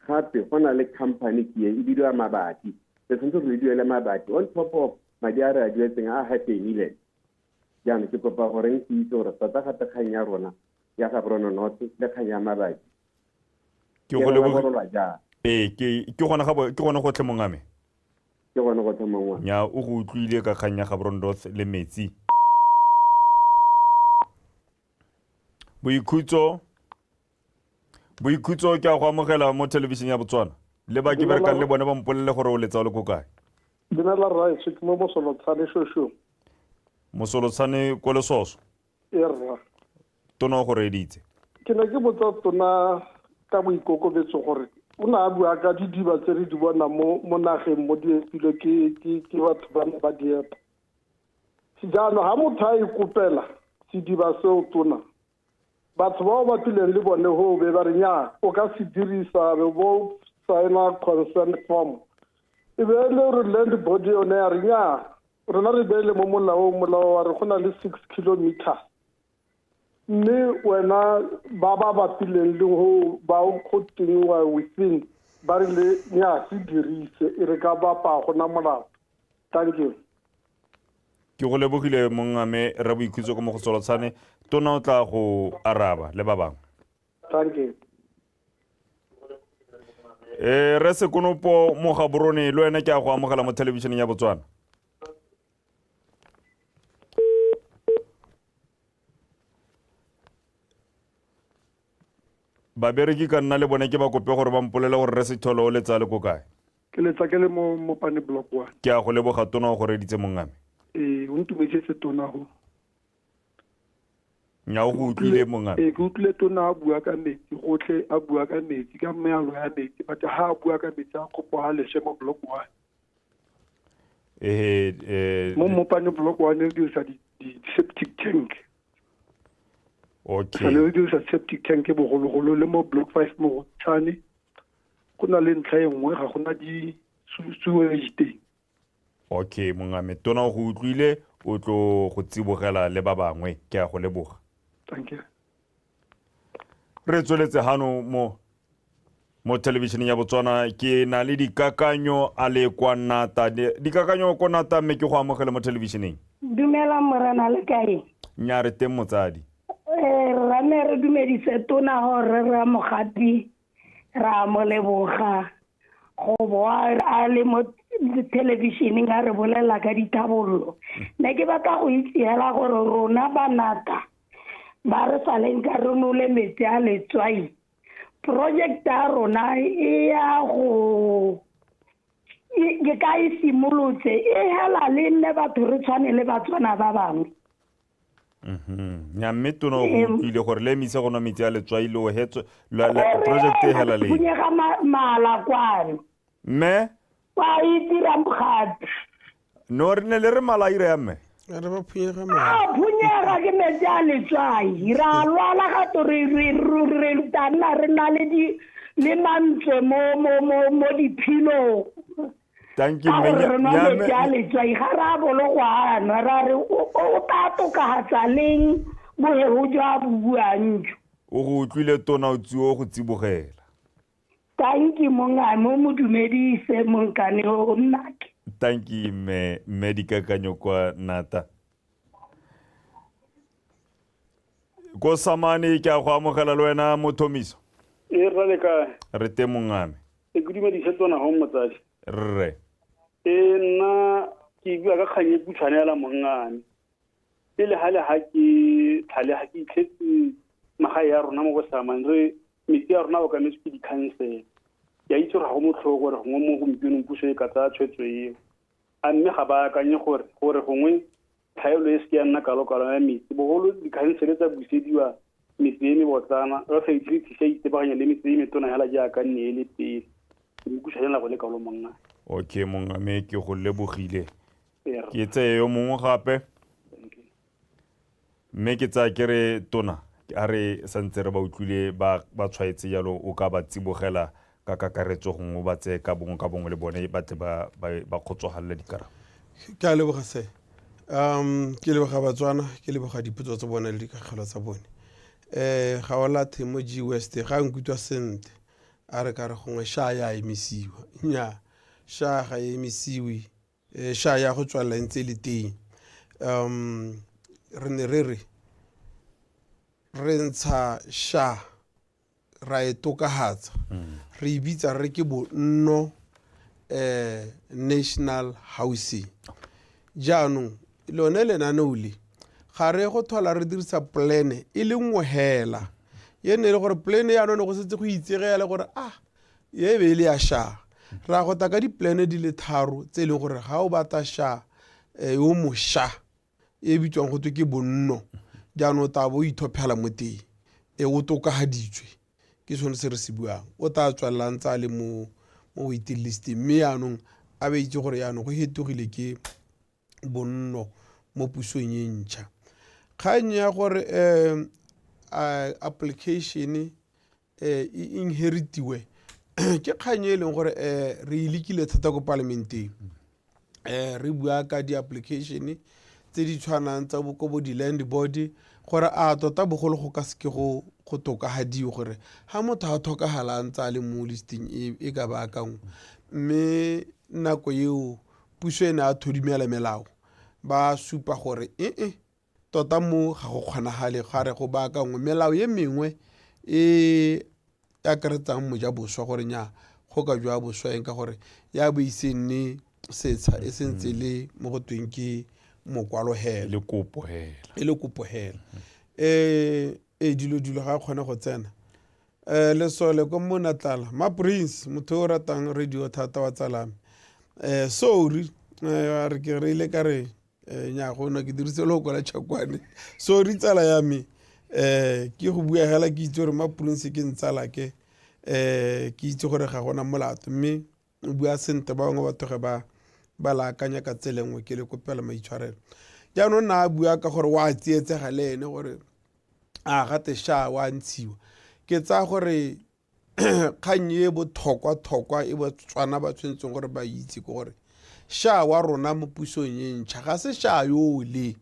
gape go na le company ke e bidiwa Mabati. Re tshwanetse re duele Mabati on top of madi a re a duetseng a half a million. Jaanong ke kopa gore ke itse gore tota gape kgang ya rona ya Gaborone North le kgang ya Mabati.
Ke go leboga. Ee, ke gone ga ke gone gotlhe mongame.
Ke gone gotlhe mongwe.
Nya o go utlwile ka kgang ya Gaborone North le metsi. Boikhutso Boikhutso ke a go amogela mo thelebišeng ya Botswana. Le ba ke berekang le bone ba mpolele gore o letsa o le ko kae.
Dumela rraetsho, ke mo Mosolotshane Shoshong.
Mosolotshane ko Lesoso.
E rra.
Tona o go reeditse.
Ke ne ke botsa tona ka boikokobetso gore o ne a bua ka didiba tse re di bona mo mo nageng mo di epilwe ke ke ke batho ba ne ba di epa. Jaanong ha motho a ikopela sediba seo tona, batho bao ba tlileng le bone ho be ba re nya o ka se dirisa be bo signa consent form. E be e le gore land board yone ya re nya rona re beile mo molaong, molao wa re go na le 6 kilometers. Mme wena ba ba bapileng le ho ba go teng wa within ba rile nya se dirise e re ka bapa gona molato. Thank you.
Ke go lebogile mongame rra Boikhutso ko mo go Solotshane. Tona o tla go araba le ba bangwe.
Thank you.
Rre Sekonopo mo Gaborone le wena ke a go amogela mo thelebišeneng ya Botswana. Babereki ka nna le bone ke ba kope gore ba mpolele gore Rre Setholo o letsa le ko kae.
Ke letsa ke le mo Mopane Block 1.
Ke a go leboga tona o go reeditse mongame.
Ee, o ntumedisetse tona go.
Nya o go utlwile mongame.
Ee, ke utlwile tona a bua ka metsi gotlhe, a bua ka metsi, ka mealo ya metsi, but ha a bua ka metsi a kopo a leshe mo Block 1.
Ee,
Mo Mopane Block 1 re dirisa di septic tank.
Okay.
Re dirisa septic tank bogologolo le mo Block 5 mo Tshane. Go na le ntlha e nngwe ga gona di sewage teng.
Okay, mongame tona o go utlwile o tlo go tsibogela le ba bangwe ke a go leboga.
Thank you.
Re tsweletse hano mo thelebišeneng ya Botswana ke na le dikakanyo a le kwa Nata. Dikakanyo ko Nata mme ke go amogele mo thelebišeneng.
Dumela morena le kae?
Nya re teng motsadi.
Ra ne re dumedise tona gore re Mogapi ra mo leboga go boa a le mo thelebišeneng a re bolela ka dithabollo. Ne ke batla go itse hela gore rona ba Nata Ba re sa leng ka re nole metsi a letswai. Project ya rona e ya go ke ka e simolotse e hela le nne batho re tshwane le Batswana ba bangwe.
Nya mme tona o go utlwile gore le emise go nwa metsi a letswai le ohetswe project e hela leng?
Phunyega mala kwano.
Mme?
Wa itira mogapi.
No re ne le re mala ira ya mme.
Re ba phunyega mala.
A phunyega ke metsi a letswai. Ra lwala ga to re re re tla nna re na le di le mantswe mo mo mo mo diphilong.
Thank you
Ka
mme.
gore re nwa
Nya
metsi a
mme.
letswai ga re a bolo go a nwa ra re o o tla tokafatsa leng bohego jwa bo buang jo.
O go utlwile tona o tsuo go tsibogela.
Thank you mongame o mo dumedise monkane o nnake.
Thank you mme mme dikakanyo kwa nata. Ko samane ke a go amogela le wena mothomiso.
E rra le kae?
Re teng mongame.
E ke dumedise tona go motsadi.
Rre.
E nna ke bua ka kgang e khutshwane hela mongame. Pele ga le ga ke tlhale ga ke itlhetse magae ya rona mo bosamang re metsi ya rona a okametswe ke dikhansele. Ke a itse gore ga go motlhoko gore gongwe mo gompienong puso e ka tsaya tshwetso eo. A mme ga ba akanye gore gore gongwe tlhaelo e seke ya nna kalo-kalo ya metsi, bogolo dikhansele tsa busediwa metse e mebotlana ba sa utilities ya itebaganya le metse e metona hela jaaka nne e le pele. Ke mo khutshwanyana go le kalo monna.
Okay mongame ke go lebogile. Ke tseye yo mongwe gape. Mme ke tsaya ke re tona a re santse re ba utlwile ba ba tshwaetse jalo o ka ba tsibogela ka kakaretso gongwe ba tseye ka bongwe ka bongwe le bone ba tle ba ba kgotsogalele dikarabo.
Ke a leboga se. Ke leboga Batswana, ke leboga dipotso tsa bone le dikakgelo tsa bone. Ga o lathe mo G West ga nkutlwa sentle a re ka re gongwe sha ya emisiwa. Nnyaa, sha ga e emisiwe. Sha ya go tswelela e ntse e le teng. Re ne re re re ntsha sha ra e tokafatsa re e bitsa re ke bonno national housing. Jaanong lone lenaneo le ga re go thola re dirisa plan e le nngwe hela e ne e le gore plan yaanong ne go setse go itsegele gore ah e be e le ya sha. Ra go ta ka di-plan di le tharo tse e leng gore ga o batla sha yo mosha e bitswang go twe ke bonno jaanong o tla bo o ithophela mo teng e o tokafaditswe ke sone se re se buang o tla tswelela ntse a le mo mo waiting list mme yaanong a be itse gore yaanong go fetogile ke bonno mo pusong e ntšha. Kgang ya gore application e inheritiwe ke kgang e leng gore re e lekile thata ko palamenteng. Re bua ka di-application tse di tshwanang tsa ko bo di-land board gore a tota bogolo go ka seke go tokafadiwe gore ga motho a tlhokagala a ntse a le mo listing e ka baakangwa. Mme nako eo puso e ne a thodumela melao ba supa gore ee tota mo ga go kgonagale ga re go baakangwe melao e mengwe e akaretsang mojaboswa gore nya go ka jwa boswa eng ka gore ya bo ise nne setsha e sentse le mo go tweng ke mokwalo hela
e le kopo hela
e le kopo hela dilo dilo ga kgone go tsena lesole ko mona tlala ma prince motho o ratang radio thata wa tsalame sorry a re ke reile ka re nya gona ke dirise loko la chakwane sorry tsala ya me ke go bua hela ke itse gore ma prince ke ntsala ke ke itse gore ga gona molato mme o bua sentle ba bangwe batho ge ba ba la akanya ka tsela nngwe ke le kopela maitshwarelo. Jaanong na a bua ka gore wa tsietsega le ene gore a gate sha wa ntshiwa. Ke tsaya gore kgang e botlhokwa-tlhokwa e Batswana ba tshwanetseng gore ba itse ke gore sha wa rona mo pusong e ntšha ga se sha yole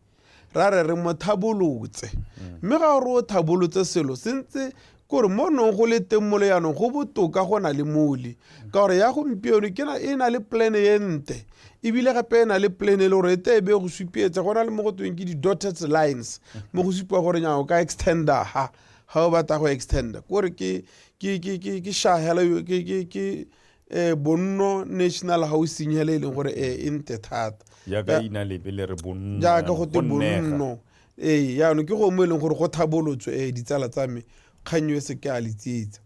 ra re re mo thabolotse mme ga gore o thabolotse selo sentse kore mo nong go le teng mo le yanong go botoka go na le mole ka gore ya gompieno ke na e na le plan e nte ebile gape e na le plan e le gore e te be go supietsa go na le mo go tweng ke di-dotted lines mo go supiwa gore nya o ka extenda ha ga o batla go extenda kore ke ke ke ke ke shahela ke ke ke bonno national housing hela e leng gore e nte thata
jaaka ina lebe le re bonno
jaaka go te bonno. Ee, jaanong ke go mo e leng gore go thabolotswe ee ditsala tsa me, kgang e se ke a le tsietsa.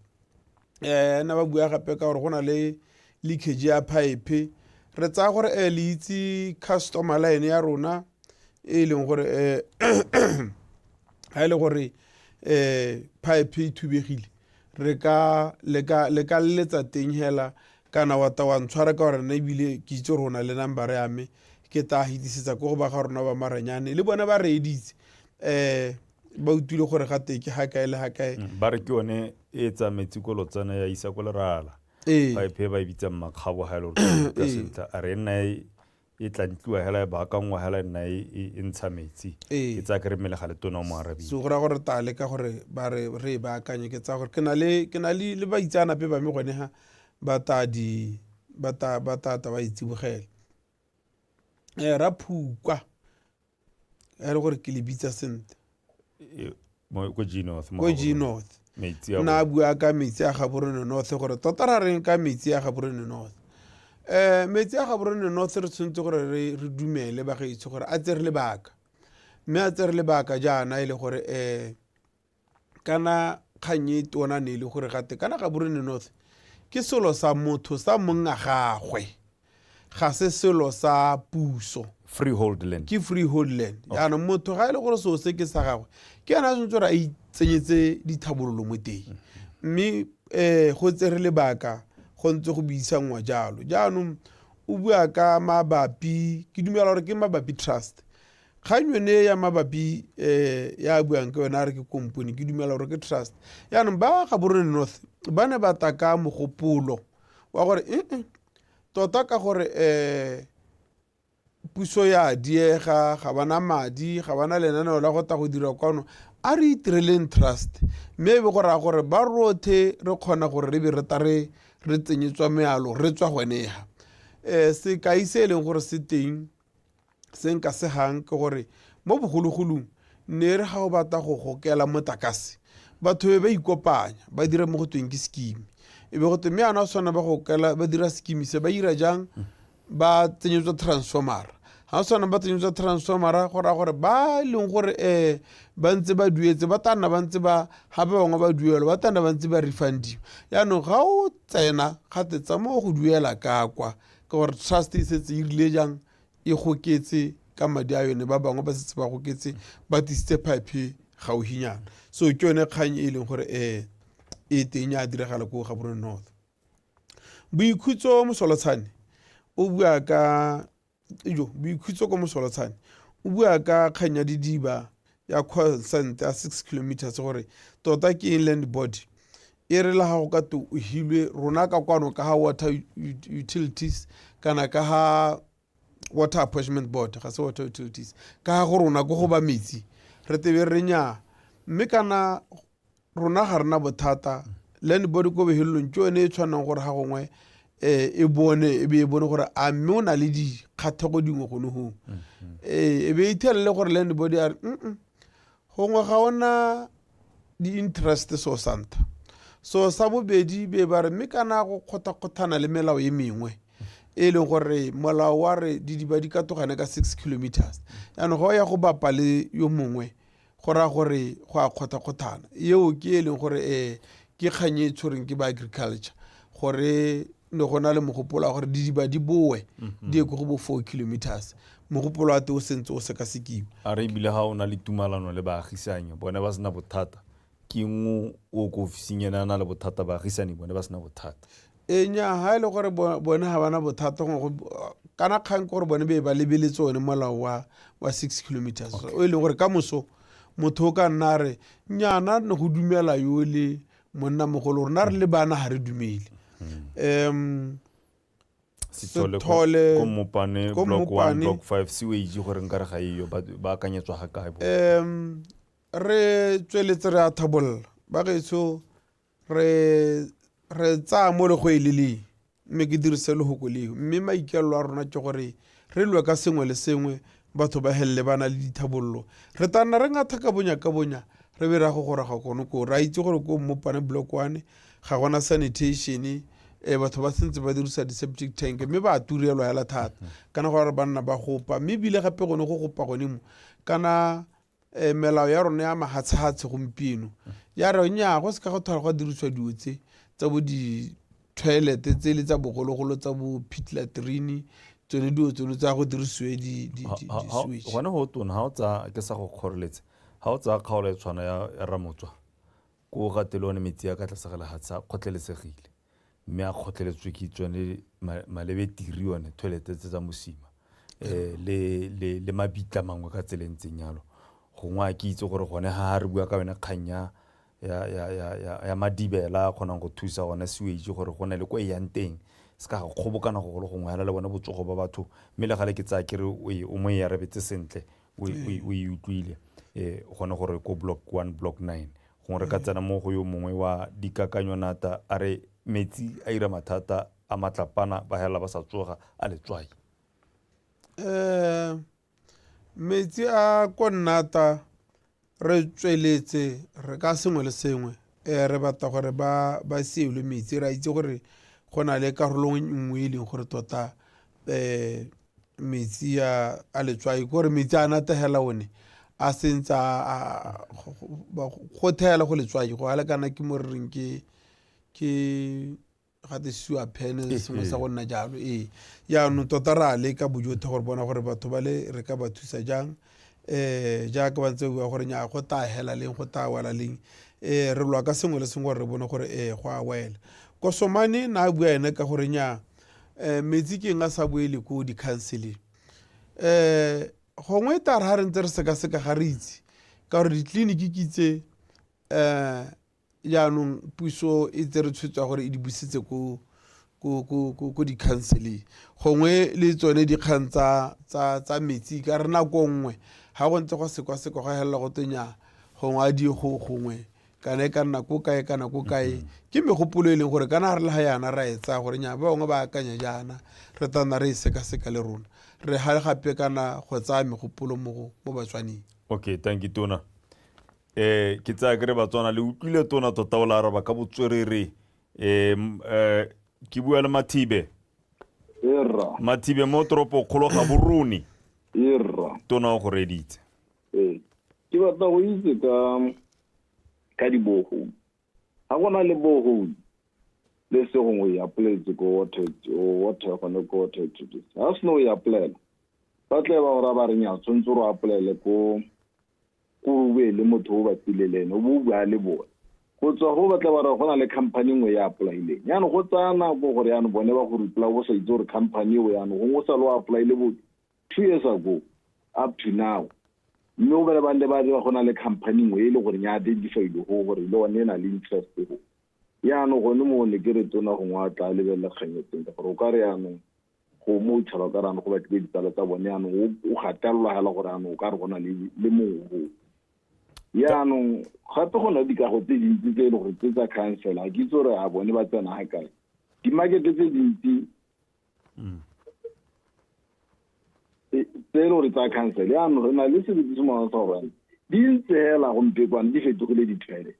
Na ba bua gape ka gore go na le leakage ya pipe, re tsaya gore le itse customer line ya rona e leng gore ga e le gore pipe e thubegile re ka le ka le ka leletsa teng hela kana wa ta wa ntshwara ka gore nna ebile ke itse gore o na le number ya me ke tla hitisetsa ko go ba ga rona ba maranyane le bone ba reeditse ba utlwile gore ga teng ke ga kae le ga kae.
Ba re ke yone e tsaya metsi ko Lotsane ya isa ko Lerala.
Ee.
Pipe e ba e bitsang makgabo ga e le gore ke utlwa sentle a re e nna e e tla ntliwa hela e baakangwa hela e nna e, e, e ntsha metsi.
Ee.
Ke tsaya ke re mmele ga le tona o mo arabile.
So go raya gore ta leka gore ba re re e baakanye ke tsaya gore ke na le ke na le le baitseanape ba me gone ha ba ta di ba ta ba ta ta ba itsibogela. Raphukwa e le gore ke le bitsa sentle
ko G North
ko G North na a bua ka metsi a Gaborone North gore tota ra reng ka metsi a Gaborone North. Metsi a Gaborone North re tshwanetse gore re dumele bagaetsho gore a tsere lebaka, mme a tsere lebaka jaana e le gore Kana kgang e tona ne e le gore gate kana Gaborone North ke selo sa motho sa mong a gagwe, ga se selo sa puso.
Freehold land.
Ke freehold land. Jaanong motho ga e le gore selo se ke sa gagwe, ke ena a tshwanetse gore a itsenyetse dithabololo mo teng. Mme go tsere lebaka go ntse go buisanngwa jalo. Jaanong o bua ka mabapi, ke dumela gore ke mabapi trust. Kgang yone ya mabapi ya a buang ka yone a re ke kompone, ke dumela gore ke trust. Jaanong ba Gaborone North ba ne ba tla ka mogopolo wa gore ee tota ka gore puso ya diega, ga ba na madi, ga ba na lenaneo la go tla go dira kwano, a re itireleng trust. Mme e be go raya gore ba rothe re kgona gore re be re ta re tsenyetswa mealo re tswa gone ha. Sekai se e leng gore se teng Se nka se gang ke gore mo bogologolong ne re ga o batla go gokela motlakase batho be ba ikopanya ba dira mo go tweng ke scheme, e be go twe mme yana tshwana ba gokela ba dira scheme se ba ira jang, ba tsenyetswa transformera. Ga tshwana ba tsenyetswa transformera go raya gore ba e leng gore ba ntse ba duetse ba tla nna ba ntse ba ga ba bangwe ba duelwa ba tla nna ba ntse ba refundiwa. Jaanong ga o tsena gate tsamaya go duela ka kwa ka gore trust e setse e rile jang e goketse ka madi a yone, ba bangwe ba setse ba goketse ba tlisitse pipe gauhinyana. So ke yone kgang e leng gore e teng ya diragala ko Gaborone North. Boikhutso Mosolotshane o bua ka jo Boikhutso ko Mosolotshane o bua ka kgang ya didiba ya consent ya 6 kilometers gore tota ke eng land board e re la gago ka to o hilwe rona ka kwano ka ga water utilities kana ka ga water apportionment board, ga se water utilities, ka ga go rona ko go ba metsi re tebe re nyaa, mme kana rona ga rena bothata. Land board ko bohelelong ke yone e tshwanang gore ga gongwe e bone e be e bone gore a mme o na le dikgathego dingwe gone gong, e be e ithelele gore land board ya re gongwe ga ona di-interest so santa. So sa bobedi be ba re mme kana go kgothakgothana le melao e mengwe e leng gore molao wa re didiba di katogane ka 6 kilometers, jaanong ga o ya go bapa le yo mongwe go raya gore go a kgothakgothana. Eo ke e leng gore ke kgang e tshwereng ke ba agriculture gore ne go na le mogopolo wa gore didiba di boe di ye ko go bo 4 kilometers, mogopolo wa teng o sentse o sekasekiwa.
A re ebile ga o na le tumalano le baagisanyi bone ba sena bothata, ke eng o ko ofising ene a na le bothata, baagisani bone ba sena bothata?
Ee, nnyaa, ga e le gore bone ga bana bothata gongwe kana kgang ke gore bone be ba lebeletse one molao wa 6 kilometers o e leng gore ka moso motho o ka nna a re nnyaa nna ne go dumela yo le monna mogolo, rona re le bana ga re dumele.
Sethole
Sethole,
ko Mmopane,
ko
block 1,
Mmopane.
block 5, sewage gore nkare ga eyo, ba akanyetswa ga kae bo?
Re tsweletse re a thabolola bagaetsho, re tsaya mo le go e le leng, mme ke dirise lehoko leo, mme maikaelelo a rona ke gore re lwe ka sengwe le sengwe, batho ba helele ba na le dithabololo. Re tla nna re ngatha ka bonya ka bonya re be ra go goroga kono koo. Re a itse gore ko Mmopane block 1 ga gona sanitation, batho ba sentse ba dirisa di-septic tank mme ba turelwa hela thata, kana go re ba nna ba gopa, mme ebile gape gone go gopa gone mo kana um melao ya rona ya mahatshehatshe gompieno ya re nnyaa go seka go tlhola go dirisiwa dilo tse tsa bo di-toilet tse le tsa bogologolo tsa bo pit latrine tsone dilo tseno tsa go dirisiwe di-sewage.
Gone go tona ga o tsaya ke sa go kgoreletse ga o tsaya kgaolo e tshwana ya Ramotswa ko ga tele one metsi a ka tlase ga lehatshe a kgotlelesegile mme a kgotleletswe ke tsone malebetiri one toilet tse tsa mosima um le mabitla mangwe ka tsela e ntseng yalo. Gongwe a ke itse gore gone ga re bua ka yone kgang ya ya madibela a kgonang go thusa gone sewage gore go ne le ko e yang teng se ka ga kgobokana go golo gongwe hela le bone botsogo ba batho mme le gale ke tsaya kere o mo e arabetse sentle o e utlwile um gone gore ko block 1 block 9 gongwe re ka tsena mo go yo mongwe wa dikakanyo nata a re metsi a ira mathata a matlapana ba hela ba sa tsoga a letswai.
Um metsi a ko nnata re tsweletse re ka sengwe le sengwe um re batla gore ba ba sielwe metsi re a itse gore go na le karolo nngwe e leng gore tota um metsi a a letswai kore metsi a natagela one a sentse go thela go letswai go a lekana ke mo re reng ke ke gate sewer pan sengwe sa go nna jalo ee jaanong tota re a leka bojotlhe gore bona gore batho ba le re ka ba thusa jang um jaaka ba ntse bua gore nya go tla hela leng go tla wela leng um re lwa ka sengwe le sengwe gore re bone gore ee go a wela kosomane na a bua ene ka gore nya um metsi ke eng a sa boele ko di-counseling um gongwe tare ga re ntse re sekaseka ga re itse ka gore ditleliniki ke tse um jaanong puso e tsere tshwetso ya gore e di busetse ko ko ko ko ko di-counseling gongwe le tsone dikgang tsa tsa tsa metsi ka re nako nngwe ga go ntse go sekwasekwa go helela go tenya gongwe a di go gongwe kana e ka nna ko kae kana ko kae mm-hmm. ke megopolo e leng gore kana re le ga yana ra e tsaya gore nya ba bangwe ba akanya jaana re tla nna re e sekaseka le rona re ga gape kana go tsaya megopolo mo mo batswaneng.
Okay, thank you tona. Eh ke tsaya kere Batswana le utlwile tona tota o la araba ka botswerere. Eh eh ke bua le Mathibe.
Erra.
Mathibe mo toropo kgolo ga Borone.
Erra.
Tona o go reditse.
Ee. Ke batla go itse ka ka di-borehole. Ga go na le borehole le se gongwe o e applyetse ko water water gone ko water utilities. Ga se no o e applyela ba tle ba go raya ba re nya tshwanetse o applyele ko ko o bue le motho o bapile le ene o bo o bua le bone go tswa go batla ba re go na le company nngwe ya applyileng yaanong go tsaya nako gore yaanong bone ba go reply o sa itse gore company eo yaanong gongwe o sa le o applyile bo 2 years ago up to now mme o bele ba nne ba ba go na le company nngwe e le gore ya identifyile go gore le one e na le interest go yaanong gone mo ne ke re tona gongwe a tla lebelela kgang e teng ka gore o ka re yaanong go mo tšhaba ka rano go batlile ditsala tsa bone yaanong o gatelelwa hela gore yaanong o ka re go na le mongwe go yaanong gape go na dikago tse dintsi tse e le gore tse tsa council ga ke itse gore a bone ba tsena ga kae dimakete tse dintsi tse e le gore tsa council yaanong re na le selo se se mongwe sa gore di ntse hela gompiekwane di fetogile di-toilet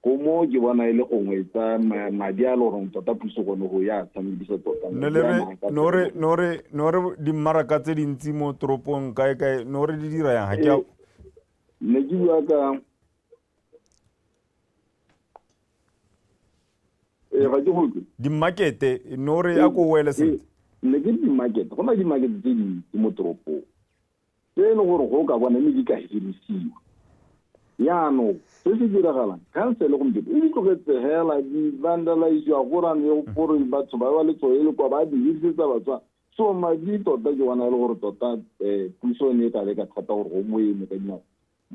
Go mo ke bona e le gongwe tsa madi a le goreng tota puso gone go ya tshamekisa tota.
Ne le re no re no re no re dimmaraka tse dintsi mo toropong kae kae no re di dira yang ga ke a
Ne ke bua ka ee ga ke go utlwe.
Dimmakete no re a ko wele sentle.
Ne ke di-market go na di-market tse dintsi mo toropong. Tse e leng gore go ka bona mme di ka hirisiwa. Jaanong se se diragalang, khansele gompieno e di tlogetse hela di vandaliziwa go rane gore batho ba ba le tsone le kwa ba di hirisetsa Batswana. So madi tota ke bona e le gore tota um puso e ne e ka leka thata gore go moeme ka dinao.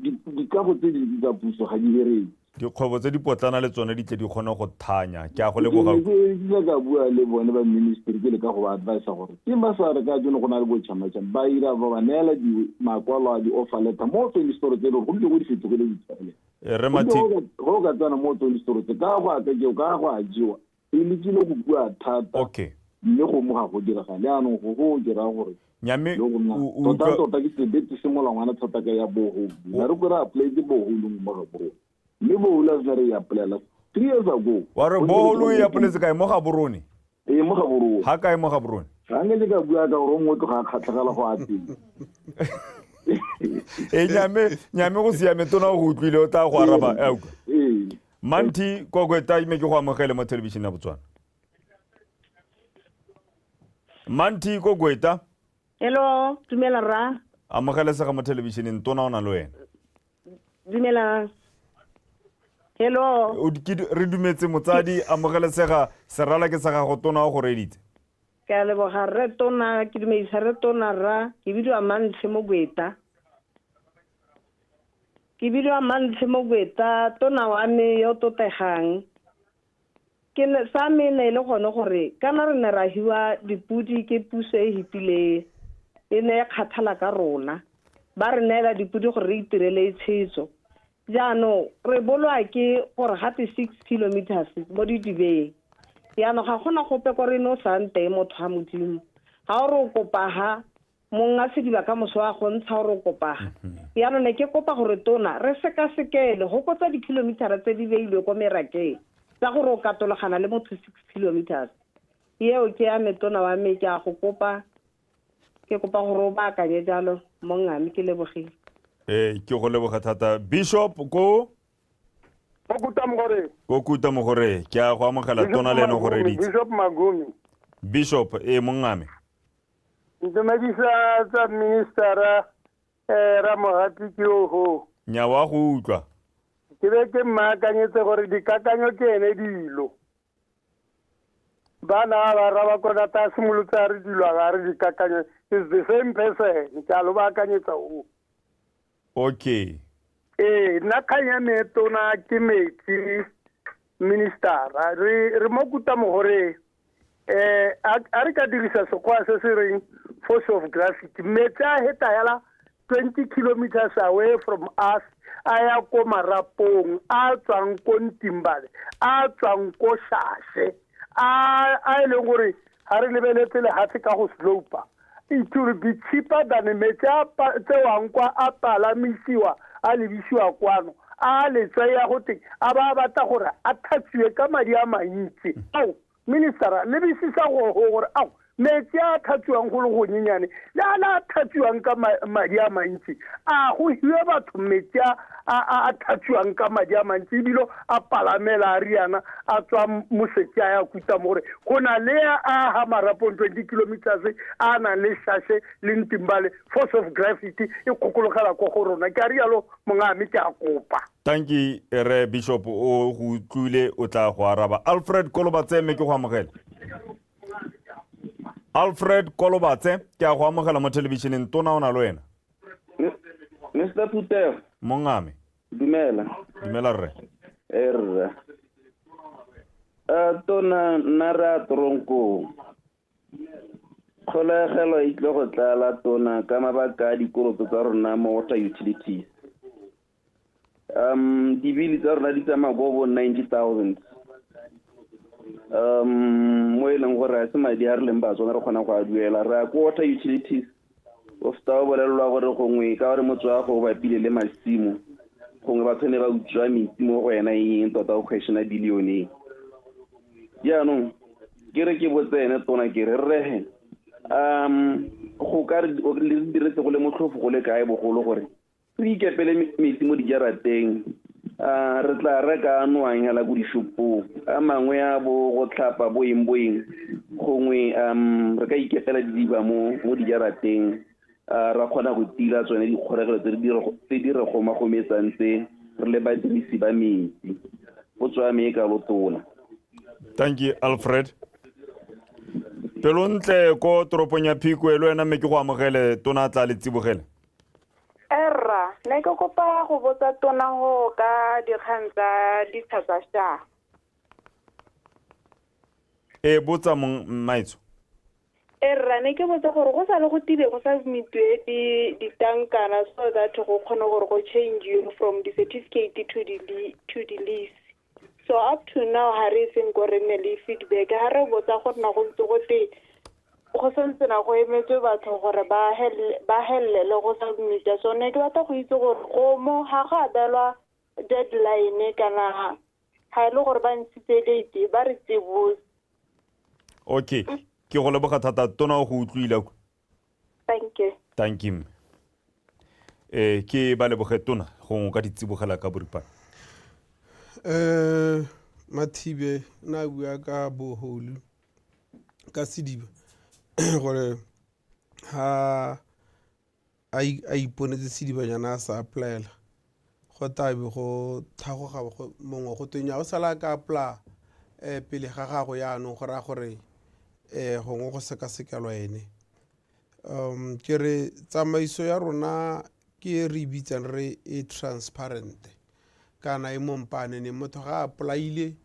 Dikago tse dintsi tsa puso ga di bereke.
Dikgwebo tse dipotlana le tsone di tle di kgone go thanya. Ke a go leboga.
Ke ne ke ka bua le bone ba ministry ke leka go ba advisa gore ke ba sa re ka jeno go na le bo chama-chama ba ira ba ba neela di makwalo a di-offer letter mo tsone distoro tse e leng gore gompieno di fetogile di-toilet.
Rre Mathibe.
Go o ka tsena mo tsone distoro tse ka go aka ke ka go a jewa e lekile go bua thata.
Okay.
Mme go mo ga go diragale jaanong go go ke raya gore
Nyame
le go nna
o
tota
utlwa
tota ke sebete se molangwana thata ka ya borehole na re ko re applyetse borehole mo Gaborone mme borehole a sena re e applyela 3 years ago.
Wa re
Go ntse
borehole o e
le
applyetse kae mo Gaborone?
Ee, mo Gaborone.
Ga kae mo Gaborone?
Ga nke ke ka bua ka gore o mongwe tloga a kgatlhegela go a teng.
E nyame nyame go siame tona o go utlwile o tla go araba e utlwa. Manthi Kokweta ime ke go amogele mo thelebišeneng ya Botswana. Manthi Kokweta.
Hello, dumela rra.
Amogelesega mo thelebišeneng tona o na le wena.
Dumela. Hello.
Re dumetse motsadi amogelesega serala ke sa gago tona o go reditse.
Ke a leboga rre tona, ke dumedisa rre tona rra, ke bidiwa Mantshe Mogweta. Ke bidiwa Mantshe Mogweta, tona wa me yo totegang. Ke ne, sa me ne e le gone gore kana re ne ra hiwa dipodi ke puso e hitileng, e ne e kgathala ka rona. Ba re neela dipodi gore re itirele itshetso. Jaanong re bolwa ke gore gate 6 kilometers mo didibeng. Jaanong ga gona gope ko re no sang teng motho wa Modimo. Ga o re o kopa ha mong a sediba ka moso wa go ntsha o re o kopa ha. Jaanong ne ke kopa gore tona re sekasekele go kotsa di-kilometer tse di beilwe ko merakeng tsa gore o katologana le motho 6 kilometers. Eo ke ya me tona wa me ke a go kopa. Ke kopa gore o baakanye jalo mongame ke lebogile.
Ee, ke go leboga thata Bishop ko
Ko Kuta Mogore.
Ko Kuta Mogore, ke a go amogela tona le ene go reditse.
Bishop Magumi.
Bishop, ee mongame.
Ntumedisa tsa ministera eh Ramogapi ke oho.
Nya wa go utlwa.
Ke be ke mmaakanyetse gore dikakanyo ke ene dilo. Ba na ba ra ba kona ta simolotse a re dilo ga re dikakanyo is the same person ke a lo baakanyetsa o.
Okay.
Ee, nna kgang ya me tona ke metsi ministera re re mo kuta mogore eh a re ka dirisa sekgowa se se reng force of gravity metsi a heta hela 20 kilometers away from us a ya ko marapong a tswang ko Ntimbale a tswang ko Shashe a a e leng gore ga re lebeletse lehatshe ka go slopa it will be cheaper than metsi a tsewang kwa a palamisiwa a lebisiwa kwano a letswai ya go teng a ba batla gore a tlhatsiwe ka madi a mantsi ao Ministera, lebisisa go gore ao metsi a a tlhatswiwang go le gonyenyane le a a tlhatswiwang ka madi a mantsi a go hiwe batho metsi a a tlhatswiwang ka madi a mantsi ebile a palamela a riana a tswa mosetsi a ya kuta mo gore go na le a ga marapong 20 kilometers a nang le shashe le ntimbale force of gravity e kgokologela ko go rona ke a rialo mongame ke a kopa.
Tanki re Bishop o go utlwile o tla go araba. Alfred Kolobatse mme ke go amogela. Alfred Kolobatse ke a go amogela mo thelebišeneng tona o na le wena.
Mr. Putego.
Mongame.
Dumela.
Dumela rre.
E rre. Tona nna re a toronkong. Kgolegelo e tlile go tlala tona ka mabaka a dikoloto tsa rona mo water utilities. Dibili tsa rona di tsamaya ko bo 90,000. Mo e leng gore a se madi a re leng Batswana re kgona go a duela. Re ya ko water utilities o feta o bolelelwa gore gongwe ka gore motse wa go o bapile le masimo gongwe batho ne ba utswa metsi mo go wena eng tota o questiona billion e. Jaanong ke re ke botse ene tona ke re rrehe go ka re le diretse go le motlhofo go le kae bogolo gore re ikepele metsi mo dijarateng a re tla reka a nwang hela ko dishopong a mangwe a bo go tlhapa bo eng bo eng gongwe re ka ikepela didiba mo mo dijarateng ra kgona go tila tsone dikgoregelo tse di re gomagometsang tse re le badirisi ba metsi. Potso ya me e kalo tona.
Thank you Alfred. Pelontle ko toropong ya Phikwe le wena mme ke go amogele tona tla le tsibogele.
Erra, ne ke kopa go botsa tona go ka dikgang tsa ditsha tsa sha.
E botsa mong mmaetsho.
Erra, ne ke botsa gore go sa le go tile go submitiwe di ditankana so that go kgone gore go change from the certificate to the to the lease. So up to now ha re seng ko re nne le feedback ha re botsa go nna go ntse go te go santse na go emetswe batho gore ba helele go submita. So ne ke batla go itse gore go mo ga go abelwa deadline kana ga e le gore ba ntshitse date ba re tsebose.
Okay, ke go leboga thata tona o go utlwile.
Thank you.
Thank you. Um ke ba leboge tona gongwe ka ditsibogela ka boripana.
Um Mathibe na bua ka boholu ka sediba gore ha a iponetse sedibanyana a sa applyela go tabe go tlhagoga mongwe go tweng ya o sala ka apply um pele ga gago yaanong go raya gore um gongwe go sekasekelwa ene. Um ke re tsamaiso ya rona ke e re e bitsang re e transparent kana e mo mpaaneneng, motho ga a apply-ile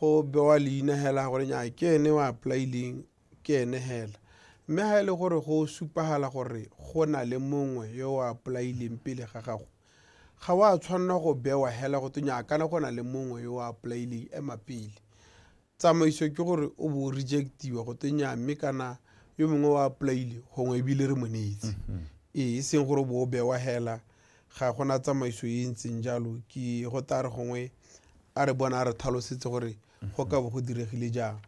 go bewa leina hela gore nya ke ene o apply-ileng ke ene hela. Mme ga e le gore go supagala gore go na le mongwe yo o apply-ileng pele ga gago, ga o a tshwanela go bewa hela go twe nya kana go na le mongwe yo o apply-ileng, ema pele. Tsamaiso ke gore o bo o rejectiwa go twe nnyaa mme kana yo mongwe o apply-ile gongwe ebile re mo neetse. Ee, e seng gore o bo o bewa hela, ga gona tsamaiso e e ntseng jalo. Ke go tla re gongwe a re bona a re tlhalosetse gore go ka bo go diregile jang.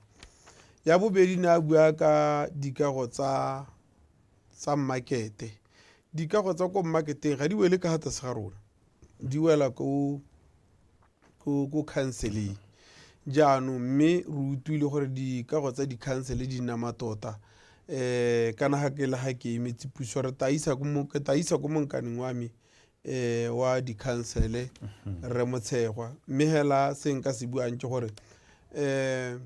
Ya bobedi ne a bua ka dikago tsa tsa mmakete. Dikago tsa ko mmaketeng ga di wele ka ga tlase ga rona, di wela ko ko khanseleng. Jaanong mme re utlwile gore dikago tsa dikhansele di nama tota um kana ga ke le ga ke emetse puso re tla isa ke tla isa ko monkaneng wa me um wa dikhansele Rre Motshegwa. Mme hela se nka se buang ke gore um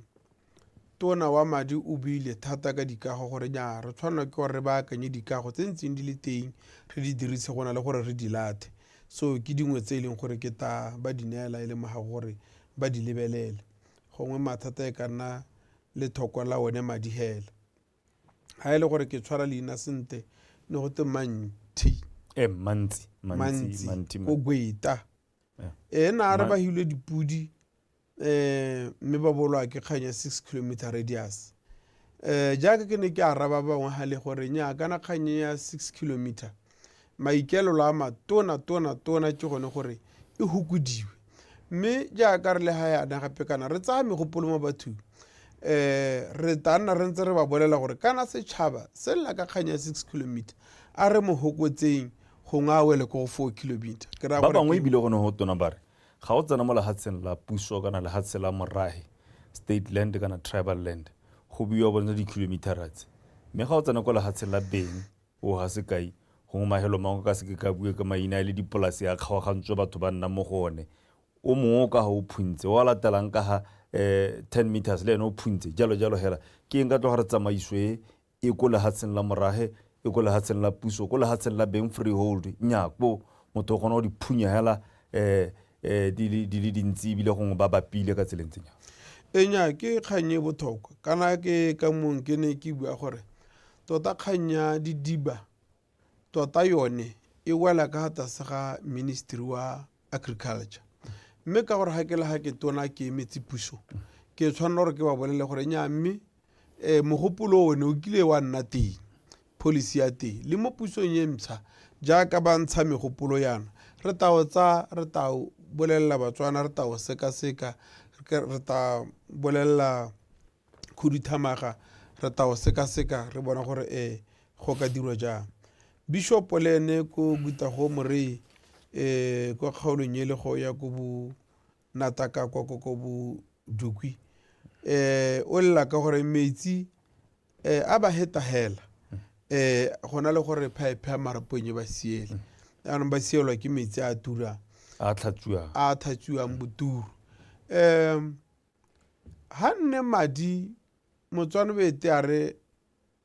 tona wa madi o buile thata ka dikago gore nya re tshwanelwa ke gore re baakanye dikago tse ntseng di le teng re di dirise go na le gore re di lathe. So ke dingwe tse e leng gore ke ta ba di neela e le mogago gore ba di lebelele. Gongwe mathata e ka nna lethoko la one madi hela. Ga e le gore ke tshwara leina sentle ne go te Manthi.
Mantsi,
Mantsi, ko Gweta. Ena a re ba hilwe dipudi um mme ba bolwa ke kgang ya 6 kilometer radius. Um jaaka ke ne ke araba bangwe ga le gore nya kana kgang ya 6 kilometer maikaelelo a matona tona tona ke gone gore e hokodiwe. Mme jaaka re le ga yana gape kana re tsaya megopolo mo bathong um re tla nna re ntse re ba bolela gore kana setšhaba se lla ka kgang ya 6 kilometer a re mo hokotseng gongwe a wele ko go 4 kilometer.
Ke raya Ba bangwe ebile gone go tona ba re ga o tsena mo lehatsheng la puso kana lehatshe la morahe, state land kana tribal land, go buiwa bona di-kilometera tse. Mme ga o tsena ko lehatsheng la beng, o ga sekai, gongwe mahelo mangwe ka seke ka bue ka maina e le dipolase a kgaogantswe batho ba nna mo go one, o mongwe o ka ga o phuntse, o a latelang ka ga 10 meters le ene o phuntse, jalo jalo hela. Ke eng ka tloga re tsamaiso e e ko lehatsheng la morahe, e ko lehatsheng la puso, ko lehatsheng la beng freehold, nnyaa, ko motho o kgona go di phunya hela um di le dintsi ebile gongwe ba bapile ka tsela e ntseng jang.
Ee, nnyaa, ke kgang e botlhokwa. Kana ke ka mong ke ne ke bua gore tota kgang ya didiba tota yone e wela ka tlase ga ministry wa agriculture. Mme ka gore ga ke le ga ke tona ke emetse puso, ke tshwanela gore ke ba bolele gore nnyaa mme um mogopolo one o kile wa nna teng, policy ya teng le mo pusong e ntšha jaaka ba ntsha megopolo yana re tla o tsaya, re tla bolelela Batswana, re tla o sekaseka, re tla bolelela khuduthamaga, re tla o sekaseka re bona gore um go ka dirwa jang. Bishop le ene ko Gutago Morei um kwa kgaolong e le go ya ko bo Nataka kwa ko ko bo Dukwi um o lla ka gore metsi um a ba heta hela um go na le gore phaephe ya marapong e ba siele, jaanong ba sielwa ke metsi a turang,
a tlhatswiwang,
a tlhatswiwang boturu. Um ha nne madi Motswana o ete a re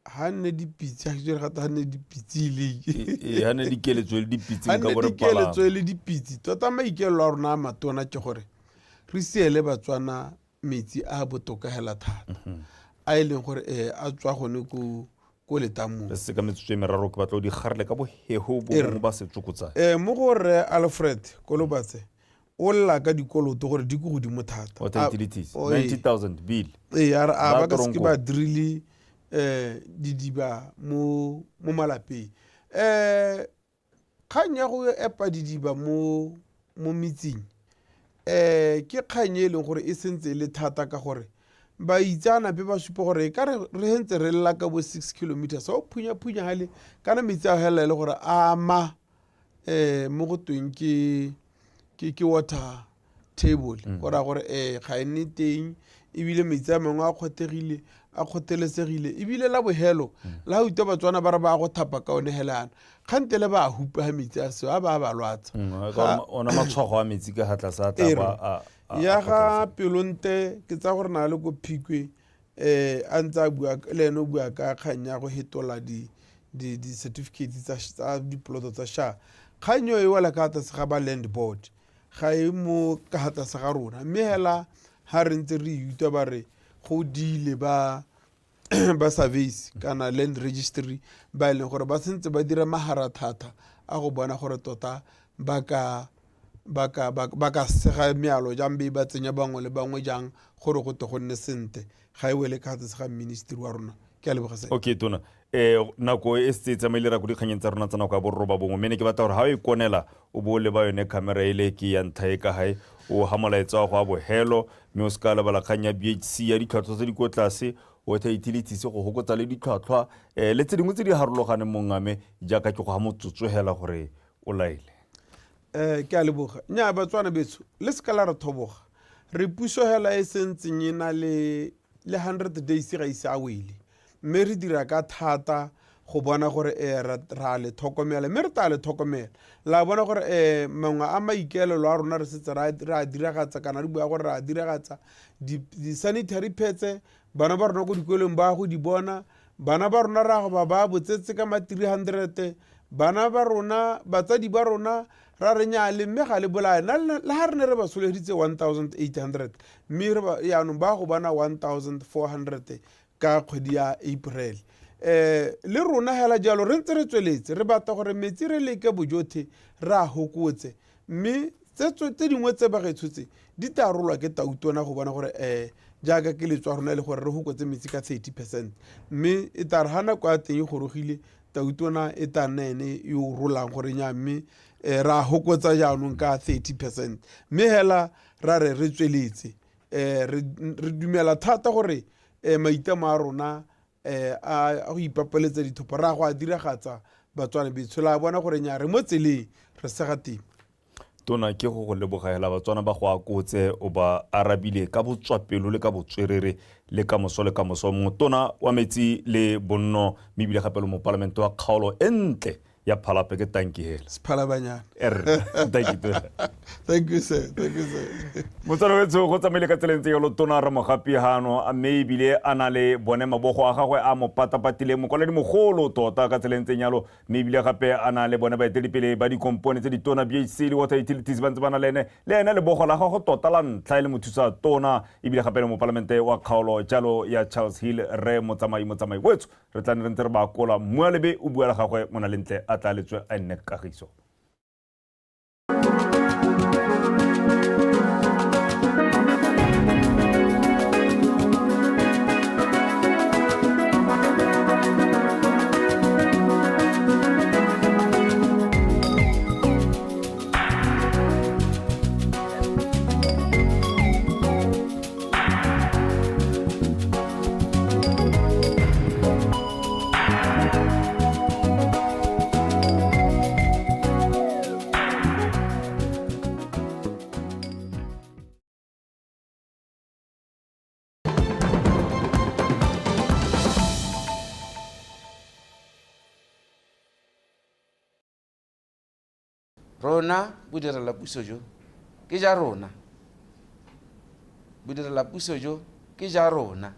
ha nne dipitse, ha ke tsere gata ha nne dipitse ile
e ha nne dikeletso le dipitse
nka bo re dikeletso le dipitse. Tota maikaelelo a rona a matona ke gore re siele Batswana metsi a botoka hela thata, a e leng gore a tswa gone ko ko letamong.
Re se ka metsotso e meraro ke batla o di garele ka boheho bo bongwe ba setsokotsane.
Mo go Rre Alfred Kolobatse o lla ka dikoloto gore di ko godimo thata.
Water utilities, 90,000 bill.
Ee, a re a ba ka seke ba dirile um didiba mo mo malapeng. Um kgang ya go epa didiba mo mo metseng um ke kgang e leng gore e sentse e le thata ka gore baitseanape ba supa gore e ka re re ntse re lla ka bo 6 kilometers o phunya-phunya gale kana metsi a helela e le gore a ama. um mo go tweng ke ke ke water table mm. go raya gore um ga e nne teng ebile metsi a mangwe a kgothegile a kgothelesegile ebile la bohelo mm. la utlwa batswana ba re ba go thapa ka one hele ana kgante le ba a hupa ga metsi a seo a ba a ba lwatsa
mm, ona matshwago a metsi ka ga tlase a tla ba
ya ga pelonte ke tsa gore na le ko phikwe um a ntse a bua le ene o bua ka kgang ya go hetola di-certificate tsa dipoloto tsa sha kgang eo e wela ka tlase ga ba land board ga e mo ka ga tlase ga rona mme hela ha re ntse re e utlwa ba re go dile ba ba surveys kana land registry ba e leng gore ba sentse ba dira maharathata a go bona gore tota ba ka ba ka ba ba ka sega mealo jang be ba tsenya bangwe le bangwe jang gore go tle go nne sentle ga e wele ka tlase ga ministry wa rona ke a leboga sir.
Okay tona eh nako e setse e tsamaile ra ko dikganyeng tsa rona tsa nako ya borroba bongwe mme ne ke batla gore ga o e konela o bo o leba yone camera ele ke ya ntlha e ka gae o ga molaetsa wa go a bohelo mme o se ka lebala kgang ya BHC ya ditlhwatlhwa tse di ko tlase water utilities go hokotsa le ditlhwatlhwa um le tse dingwe tse di harologaneng mongame jaaka ke go ga motsotso hela gore o laele
um ke a leboga nnyaa batswana betsho le seka la re thoboga re puso hela e sentseng e na le le 100 days ga ise a wele mme re dira ka thata go bona gore um ra le tlhokomela mme re tla le tlhokomela la bona gore um mangwe a maikaelelo a rona re setse re a diragatsa kana re bua gore re a diragatsa di-sanitary pads bana ba rona ko dikolong ba go di bona bana ba rona ra go ba ba botsetse ka ma 300 bana ba rona batsadi ba rona ra re nyaa le mme ga le bolaye le ga re ne re ba solegeditse 1800 mme yaanong ba go bona 1400 ka kgwedi ya April. Um le rona hela jalo re ntse re tsweletse re batla gore metsi re leke bojothe re a hokotse mme tse dingwe tse bagaetsho tse di tla rolwa ke tautona go bona gore um jaaka ke letswa rona e le gore re hokotse metsi ka 30 percent mme e tla re ga nako ya teng e gorogile tautona e tla nna ene yo o rolang gore nya mme um ra hokotsa jaanong ka 30 percent mme hela ra re re tsweletse um re dumela thata gore um maitlamo a rona um a go ipapaletsa dithopo ra go a diragatsa batswana betsho la bona gore nya re mo tseleng re sega teng
tona ke go go lebogela batswana ba go akotse o ba arabile ka botswapelo le ka botswerere le ka moso le ka moso mongwe tona wa metsi le bonno mme ebile gape le mopalamente wa kgaolo e ntle ya phalape ke tanki hela
sephalabanyana
erre thank you tona
thank you sir thank you sir
motswana wetsho go tsamaile ka tseleng tse yalo tona ramogapi hano a mme ebile a na le bone mabogo a gagwe a mo patapatileng mokwaledi mogolo tota ka tseleng tse yalo mme ebile gape a na le bone baeteledipele ba dikompone tse ditona bhc le water utilities ba ntse ba na le ene le ene lebogo la gago tota la ntlha e le mothusa tona ebile gape le mopalamente wa kgaolo jalo ya charles hill re motsamai motsamai wetsho re tla ne re ntse re ba akola mmualebe o bua la gagwe monalentle a tla letswe a nne kagiso.
Rona bodirelapuso jo ke ja rona. Bodirelapuso jo ke ja rona.